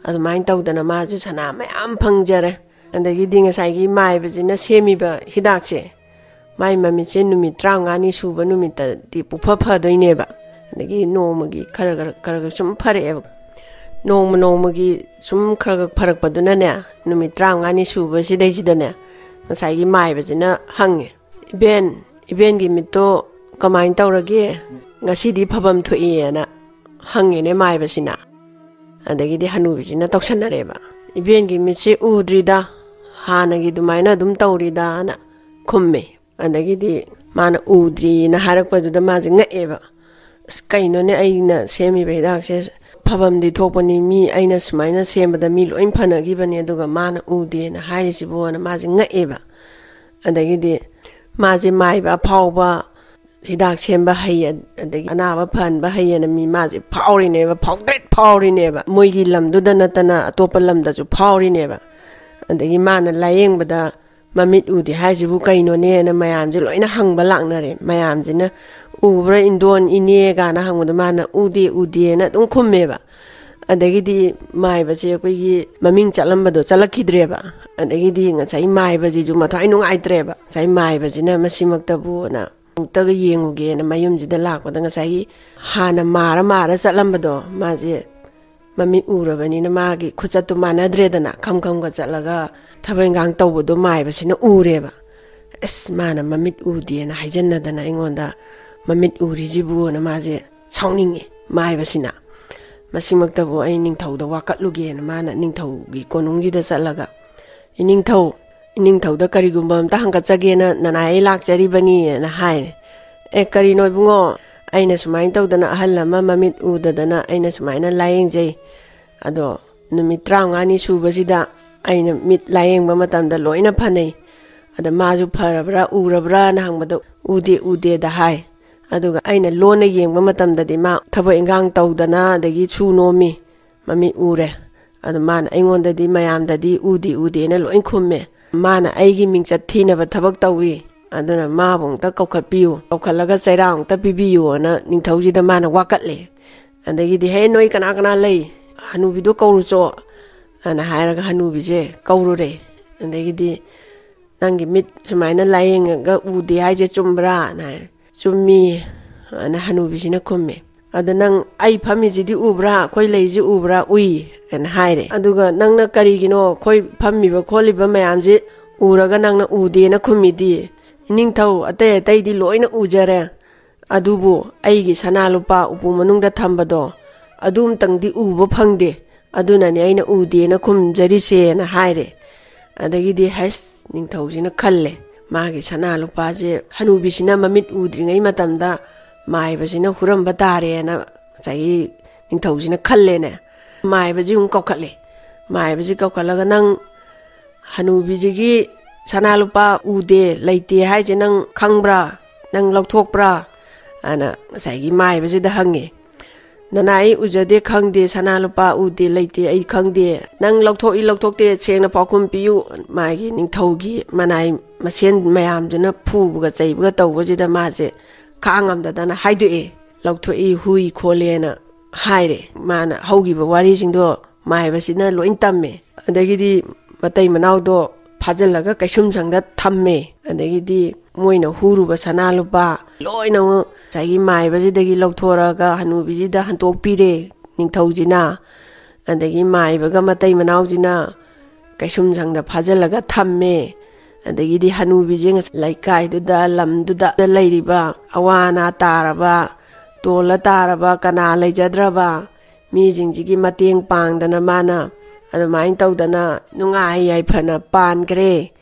ꯑꯗꯨꯃꯥꯏꯅ ꯇꯧꯗꯅ ꯃꯥꯁꯨ ꯁꯅꯥ ꯃꯌꯥꯝ ꯐꯪꯖꯔꯦ꯫ ꯑꯗꯒꯤꯗꯤ ꯉꯁꯥꯏꯒꯤ ꯃꯥꯏꯕꯁꯤꯅ ꯁꯦꯝꯃꯤꯕ ꯍꯤꯗꯥꯛꯁꯦ, ꯃꯥꯏ ꯃꯃꯤꯠꯁꯦ ꯅꯨꯃꯤꯠ ꯇꯔꯥꯃꯉꯥꯅꯤ ꯁꯨꯕ ꯅꯨꯃꯤꯠꯇꯗꯤ ꯄꯨꯐ ꯐꯗꯣꯏꯅꯦꯕ꯫ ꯑꯗꯒꯤ ꯅꯣꯡꯃꯒꯤ ꯈꯔ ꯈꯔ ꯈꯔ ꯈꯔ ꯁꯨꯝ ꯐꯔꯛꯑꯦꯕ꯫ ꯅꯣꯡꯃ ꯅꯣꯡꯃꯒꯤ ꯁꯨꯝ ꯈꯔ ꯈꯔ ꯐꯔꯛꯄꯗꯨꯅꯅꯦ, ꯅꯨꯃꯤꯠ ꯇꯔꯥꯃꯉꯥꯅꯤ ꯁꯨꯕꯁꯤꯗꯩꯁꯤꯗꯅꯦ, ꯉꯁꯥꯏꯒꯤ ꯃꯥꯏꯕꯁꯤꯅ ꯍꯪꯉꯦ, "ꯏꯕꯦꯟ, ꯏꯕꯦꯟꯒꯤ ꯃꯤꯠꯇꯣ ꯀꯃꯥꯏꯅ ꯇꯧꯔꯒꯦ? ꯉꯁꯤꯗꯤ ꯐꯕꯝ ꯊꯣꯛꯏꯅ?" ꯍꯪꯉꯦꯅꯦ ꯃꯥꯏꯕꯁꯤꯅ꯫ ꯑꯗꯒꯤꯗꯤ ꯍꯅꯨꯕꯤꯁꯤꯅ ꯇꯧꯁꯟꯅꯔꯦꯕ, "ꯏꯕꯦꯟꯒꯤ ꯃꯤꯠꯁꯦ ꯎꯗ꯭ꯔꯤꯗ, ꯍꯥꯟꯅꯒꯤ ꯑꯗꯨꯃꯥꯏꯅ ꯑꯗꯨꯝ ꯇꯧꯔꯤꯗꯅ" ꯈꯨꯝꯃꯦ꯫ ꯑꯗꯒꯤꯗꯤ ꯃꯥꯅ ꯎꯗ꯭ꯔꯤꯅ ꯍꯥꯏꯔꯛꯄꯗꯨꯗ ꯃꯥꯁꯦ ꯉꯛꯑꯦꯕ꯫ "ꯑꯁ, ꯀꯩꯅꯣꯅꯦ, ꯑꯩꯅ ꯁꯦꯝꯃꯤꯕ ꯍꯤꯗꯥꯛꯁꯦ ꯐꯕꯝꯗꯤ ꯊꯣꯛꯄꯅꯤ, ꯃꯤ ꯑꯩꯅ ꯁꯨꯃꯥꯏꯅ ꯁꯦꯝꯕꯗ ꯃꯤ ꯂꯣꯏ ꯐꯅꯈꯤꯕꯅꯤ, ꯑꯗꯨꯒ ꯃꯥꯅ ꯎꯗꯦꯅ ꯍꯥꯏꯔꯤꯁꯤꯕꯣꯅ" ꯃꯥꯁꯦ ꯉꯛꯑꯦꯕ꯫ ꯑꯗꯒꯤꯗꯤ ꯃꯥꯁꯦ ꯃꯥꯏꯕ ꯑꯐꯥꯎꯕ, ꯍꯤꯗꯥꯛ ꯁꯦꯝꯕ ꯍꯩ, ꯑꯗꯒꯤ ꯑꯅꯥꯕ ꯐꯍꯟꯕ ꯍꯩꯌꯦꯅ ꯃꯤ ꯃꯥꯁꯦ ꯐꯥꯎꯔꯤꯅꯦꯕ, ꯐꯥꯎꯗ꯭ꯔꯦꯠ ꯐꯥꯎꯔꯤꯅꯦꯕ꯫ ꯃꯣꯏꯒꯤ ꯂꯝꯗꯨꯗ ꯅꯠꯇꯅ ꯑꯇꯣꯞꯄ ꯂꯝꯗꯁꯨ ꯐꯥꯎꯔꯤꯅꯦꯕ꯫ ꯑꯗꯒꯤ ꯃꯥꯅ ꯂꯥꯌꯦꯡꯕꯗ ꯃꯃꯤꯠ ꯎꯗꯦ ꯍꯥꯏꯁꯤꯕꯨ ꯀꯩꯅꯣꯅꯦꯅ ꯃꯌꯥꯝꯁꯦ ꯂꯣꯏꯅ ꯍꯪꯕ ꯂꯥꯛꯅꯔꯦ꯫ ꯃꯌꯥꯝꯁꯤꯅ "ꯎꯕ꯭ꯔꯥ ꯏꯟꯗꯣꯟ ꯏꯅꯦ?" ꯀꯥꯏꯅ ꯍꯪꯕꯗꯣ ꯃꯥꯅ "ꯎꯗꯦ, ꯎꯗꯦꯅ" ꯑꯗꯨꯝ ꯈꯨꯝꯃꯦꯕ꯫ ꯑꯗꯒꯤꯗꯤ ꯃꯥꯏꯕꯁꯦ ꯑꯩꯈꯣꯏꯒꯤ ꯃꯃꯤꯡ ꯆꯠꯂꯝꯕꯗꯣ ꯆꯠꯂꯛꯈꯤꯗ꯭ꯔꯦꯕ꯫ ꯑꯗꯒꯤꯗꯤ ꯉꯁꯥꯏ ꯃꯥꯏꯕꯁꯤꯁꯨ ꯃꯊ꯭ꯋꯥꯏ ꯅꯨꯡꯉꯥꯏꯇ꯭ꯔꯦꯕ꯫ ꯉꯁꯥꯏ ꯃꯥꯏꯕꯁꯤꯅ "ꯃꯁꯤꯃꯛꯇꯕꯨꯅ ꯑꯃꯨꯛꯇꯒ ꯌꯦꯡꯉꯨꯒꯦꯅ" ꯃꯌꯨꯝꯁꯤꯗ ꯂꯥꯛꯄꯗ ꯉꯁꯥꯏꯒꯤ ꯍꯥꯟꯅ ꯃꯥꯔ ꯃꯥꯔ ꯆꯠꯂꯝꯕꯗꯣ ꯃꯥꯁꯦ ꯃꯃꯤꯠ ꯎꯔꯕꯅꯤꯅ ꯃꯥꯒꯤ ꯈꯨꯆꯠꯇꯨ ꯃꯥꯟꯅꯗ꯭ꯔꯦꯗꯅ, ꯈꯝ ꯈꯝꯒ ꯆꯠꯂꯒ ꯊꯕꯛ ꯏꯟꯈꯥꯡ ꯇꯧꯕꯗꯣ ꯃꯥꯏꯕꯁꯤꯅ ꯎꯔꯦꯕ꯫ "ꯑꯁ, ꯃꯥꯅ ꯃꯃꯤꯠ ꯎꯗꯦꯅ ꯍꯥꯏꯖꯟꯅꯗꯅ ꯑꯩꯉꯣꯟꯗ ꯃꯃꯤꯠ ꯎꯔꯤꯁꯤꯕꯨꯅ" ꯃꯥꯁꯦ ꯁꯥꯎꯅꯤꯡꯉꯦ ꯃꯥꯏꯕꯁꯤꯅ꯫ "ꯃꯁꯤꯃꯛꯇꯕꯨ ꯑꯩ ꯅꯤꯡꯊꯧꯗ ꯋꯥꯀꯠꯂꯨꯒꯦꯅ" ꯃꯥꯅ ꯅꯤꯡꯊꯧꯒꯤ ꯀꯣꯅꯨꯡꯁꯤꯗ ꯆꯠꯂꯒ, "ꯏꯅꯤꯡꯊꯧ, ꯏꯅꯤꯡꯊꯧꯗ ꯀꯔꯤꯒꯨꯝꯕ ꯑꯝꯇ ꯍꯪꯒꯠꯆꯒꯦꯅ ꯅꯅꯥꯏ ꯂꯥꯛꯆꯔꯤꯕꯅꯤꯅ" ꯍꯥꯏꯔꯦ꯫ "ꯑꯦ, ꯀꯔꯤꯅꯣ ꯏꯕꯨꯡꯉꯣ? ꯑꯩꯅ ꯁꯨꯃꯥꯏꯅ ꯇꯧꯗꯅ ꯑꯍꯜ ꯑꯃ ꯃꯃꯤꯠ ꯎꯗꯗꯅ ꯑꯩꯅ ꯁꯨꯃꯥꯏꯅ ꯂꯥꯌꯦꯡꯖꯩ꯫ ꯑꯗꯣ ꯅꯨꯃꯤꯠ ꯇꯔꯥꯃꯉꯥꯅꯤ ꯁꯨꯕꯁꯤꯗ ꯑꯩꯅ ꯃꯤꯠ ꯂꯥꯌꯦꯡꯕ ꯃꯇꯝꯗ ꯂꯣꯏꯅ ꯐꯅꯩ꯫ ꯑꯗ ꯃꯥꯁꯨ ꯐꯔꯕ꯭ꯔꯥ ꯎꯔꯕ꯭ꯔꯥꯅ ꯍꯪꯕꯗ ꯎꯗꯦ, ꯎꯗꯦꯗ ꯍꯥꯏ꯫ ꯑꯗꯨꯒ ꯑꯩꯅ ꯂꯣꯟꯅ ꯌꯦꯡꯕ ꯃꯇꯝꯗꯗꯤ ꯃꯥ ꯊꯕꯛ ꯏꯟꯈꯥꯡ ꯇꯧꯗꯅ ꯑꯗꯒꯤ ꯁꯨ ꯅꯣꯝꯃꯤ, ꯃꯃꯤꯠ ꯎꯔꯦ꯫ ꯑꯗꯨ ꯃꯥꯅ ꯑꯩꯉꯣꯟꯗꯗꯤ ꯃꯌꯥꯝꯗꯗꯤ ꯎꯗꯦ, ꯎꯗꯦꯅ ꯂꯣꯏ ꯈꯨꯝꯃꯦ꯫ ꯃꯥꯅ ꯑꯩꯒꯤ ꯃꯤꯡꯆꯠ ꯊꯤꯅꯕ ꯊꯕꯛ ꯇꯧꯏ꯫ ꯑꯗꯨꯅ ꯃꯥꯕꯨ ꯑꯃꯨꯛꯇ ꯀꯧꯈꯠꯄꯤꯌꯨ, ꯀꯧꯈꯠꯂꯒ ꯆꯩꯔꯥꯛ ꯑꯃꯨꯛꯇ ꯄꯤꯕꯤꯌꯨꯅ ꯅꯤꯡꯊꯧꯁꯤꯗ ꯃꯥꯅ ꯋꯥꯀꯠꯂꯦ꯫ ꯑꯗꯒꯤꯗꯤ, "ꯍꯦ, ꯅꯣꯏ ꯀꯅꯥ ꯀꯅꯥ ꯂꯩ? ꯍꯅꯨꯕꯤꯗꯣ ꯀꯧꯔꯨꯆꯣ" ꯑꯅ ꯍꯥꯏꯔꯒ ꯍꯅꯨꯕꯤꯁꯦ ꯀꯧꯔꯨꯔꯦ꯫ ꯑꯗꯒꯤꯗꯤ, "ꯅꯪꯒꯤ ꯃꯤꯠ ꯁꯨꯃꯥꯏꯅ ꯂꯥꯌꯦꯡꯉꯒ ꯎꯗꯦ ꯍꯥꯏꯁꯦ ꯆꯨꯝꯕ꯭ꯔꯥꯅ?" ꯍꯥꯏ꯫ "ꯆꯨꯝꯃꯤ" ꯑꯅ ꯍꯅꯨꯕꯤꯁꯤꯅ ꯈꯨꯝꯃꯦ꯫ "ꯑꯗꯣ ꯅꯪ ꯑꯩ ꯐꯝꯃꯤꯁꯤꯗꯤ ꯎꯕ꯭ꯔꯥ? ꯑꯩꯈꯣꯏ ꯂꯩꯁꯤ ꯎꯕ꯭ꯔꯥ?" "ꯎꯏ" ꯑꯅ ꯍꯥꯏꯔꯦ꯫ "ꯑꯗꯨꯒ ꯅꯪꯅ ꯀꯔꯤꯒꯤꯅꯣ ꯑꯩꯈꯣꯏ ꯐꯝꯃꯤꯕ ꯈꯣꯠꯂꯤꯕ ꯃꯌꯥꯝꯁꯤ ꯎꯔꯒ ꯅꯪꯅ ꯎꯗꯦꯅ ꯈꯨꯝꯃꯤꯗꯤ? ꯏꯅꯤꯡꯊꯧ, ꯑꯇꯩ ꯑꯇꯩꯗꯤ ꯂꯣꯏꯅ ꯎꯖꯔꯦ, ꯑꯗꯨꯕꯨ ꯑꯩꯒꯤ ꯁꯅꯥ ꯂꯨꯄꯥ ꯎꯄꯨ ꯃꯅꯨꯡꯗ ꯊꯝꯕꯗꯣ ꯑꯗꯨꯝꯇꯪꯗꯤ ꯎꯕ ꯐꯪꯗꯦ, ꯑꯗꯨꯅꯅꯦ ꯑꯩꯅ ꯎꯗꯦꯅ ꯈꯨꯝꯖꯔꯤꯁꯦꯅ ꯍꯥꯏꯔꯦ꯫ ꯑꯗꯒꯤꯗꯤ ꯍꯩꯁ, ꯅꯤꯡꯊꯧꯁꯤꯅ ꯈꯜꯂꯦ, ꯃꯥꯒꯤ ꯁꯅꯥ ꯂꯨꯄꯥꯁꯦ ꯍꯅꯨꯕꯤꯁꯤꯅ ꯃꯃꯤꯠ ꯎꯗ꯭ꯔꯤꯉꯩ ꯃꯇꯝꯗ ꯃꯥꯏꯕꯁꯤꯅ ꯍꯨꯔꯝꯕ ꯇꯥꯔꯦꯅ ꯉꯁꯥꯏꯒꯤ ꯅꯤꯡꯊꯧꯁꯤꯅ ꯈꯜꯂꯦꯅꯦ꯫ ꯃꯥꯏꯕꯁꯤ ꯑꯃꯨꯛ ꯀꯧꯈꯠꯂꯦ꯫ ꯃꯥꯏꯕꯁꯤ ꯀꯧꯈꯠꯂꯒ, "ꯅꯪ ꯍꯅꯨꯕꯤꯁꯤꯒꯤ ꯁꯅꯥ ꯂꯨꯄꯥ ꯎꯗꯦ, ꯂꯩꯇꯦ ꯍꯥꯏꯁꯦ ꯅꯪ ꯈꯪꯕ꯭ꯔꯥ? ꯅꯪ ꯂꯧꯊꯣꯛꯄ꯭ꯔꯥ?" ꯑꯅ ꯉꯁꯥꯏꯒꯤ ꯃꯥꯏꯕꯁꯤꯗ ꯍꯪꯉꯦ꯫ "ꯅꯅꯥ, ꯑꯩ ꯎꯖꯗꯦ, ꯈꯪꯗꯦ, ꯁꯅꯥ ꯂꯨꯄꯥ ꯎꯗꯦ, ꯂꯩꯇꯦ, ꯑꯩ ꯈꯪꯗꯦ꯫ ꯅꯪ ꯂꯧꯊꯣꯛꯏ ꯂꯧꯊꯣꯛꯇꯦ ꯁꯦꯡꯅ ꯄꯥꯎꯈꯨꯝ ꯄꯤꯌꯨ꯫" ꯃꯥꯒꯤ ꯅꯤꯡꯊꯧꯒꯤ ꯃꯅꯥꯏ ꯃꯁꯦꯟ ꯃꯌꯥꯝꯗꯨꯅ ꯐꯨꯕꯒ ꯆꯩꯕꯒ ꯇꯧꯕꯁꯤꯗ ꯃꯥꯁꯦ ꯈꯥꯡꯉꯝꯗꯗꯅ ꯍꯥꯏꯗꯣꯛꯑꯦ꯫ "ꯂꯧꯊꯣꯛꯏ, ꯍꯨꯏ ꯈꯣꯠꯂꯦꯅ" ꯍꯥꯏꯔꯦ꯫ ꯃꯥꯅ ꯍꯧꯈꯤꯕ ꯋꯥꯔꯤꯁꯤꯡꯗꯣ ꯃꯥꯏꯕꯁꯤꯅ ꯂꯣꯏ ꯇꯝꯃꯦ꯫ ꯑꯗꯒꯤꯗꯤ ꯃꯇꯩ ꯃꯅꯥꯎꯗꯣ ꯐꯥꯖꯤꯜꯂꯒ ꯀꯩꯁꯨꯝꯁꯪꯗ ꯊꯝꯃꯦ꯫ ꯑꯗꯒꯤꯗꯤ ꯃꯣꯏꯅ ꯍꯨꯔꯨꯕ ꯁꯅꯥ ꯂꯨꯄꯥ ꯂꯣꯏꯅꯃꯛ ꯉꯁꯥꯏꯒꯤ ꯃꯥꯏꯕꯁꯤꯗꯒꯤ ꯂꯧꯊꯣꯔꯛꯑꯒ ꯍꯅꯨꯕꯤꯁꯤꯗ ꯍꯟꯗꯣꯛꯄꯤꯔꯦ ꯅꯤꯡꯊꯧꯁꯤꯅ꯫ ꯑꯗꯒꯤ ꯃꯥꯏꯕꯒ ꯃꯇꯩ ꯃꯅꯥꯎꯁꯤꯅ ꯀꯩꯁꯨꯝꯁꯪꯗ ꯐꯥꯖꯤꯜꯂꯒ ꯊꯝꯃꯦ꯫ ꯑꯗꯒꯤꯗꯤ ꯍꯅꯨꯕꯤꯁꯦ ꯉꯁ-, ꯂꯩꯀꯥꯏꯗꯨꯗ, ꯂꯝꯗꯨꯗ ꯂꯩꯔꯤꯕ ꯑꯋꯥ ꯑꯅꯥ ꯇꯥꯔꯕ, ꯇꯣꯜꯂ ꯇꯥꯔꯕ, ꯀꯅꯥ ꯂꯩꯖꯗ꯭ꯔꯕ ꯃꯤꯁꯤꯡꯁꯤꯒꯤ ꯃꯇꯦꯡ ꯄꯥꯡꯗꯅ ꯃꯥꯅ ꯑꯗꯨꯃꯥꯏꯅ ꯇꯧꯗꯅ ꯅꯨꯡꯉꯥꯏ ꯌꯥꯏꯐꯅ ꯄꯥꯟꯈ꯭ꯔꯦ꯫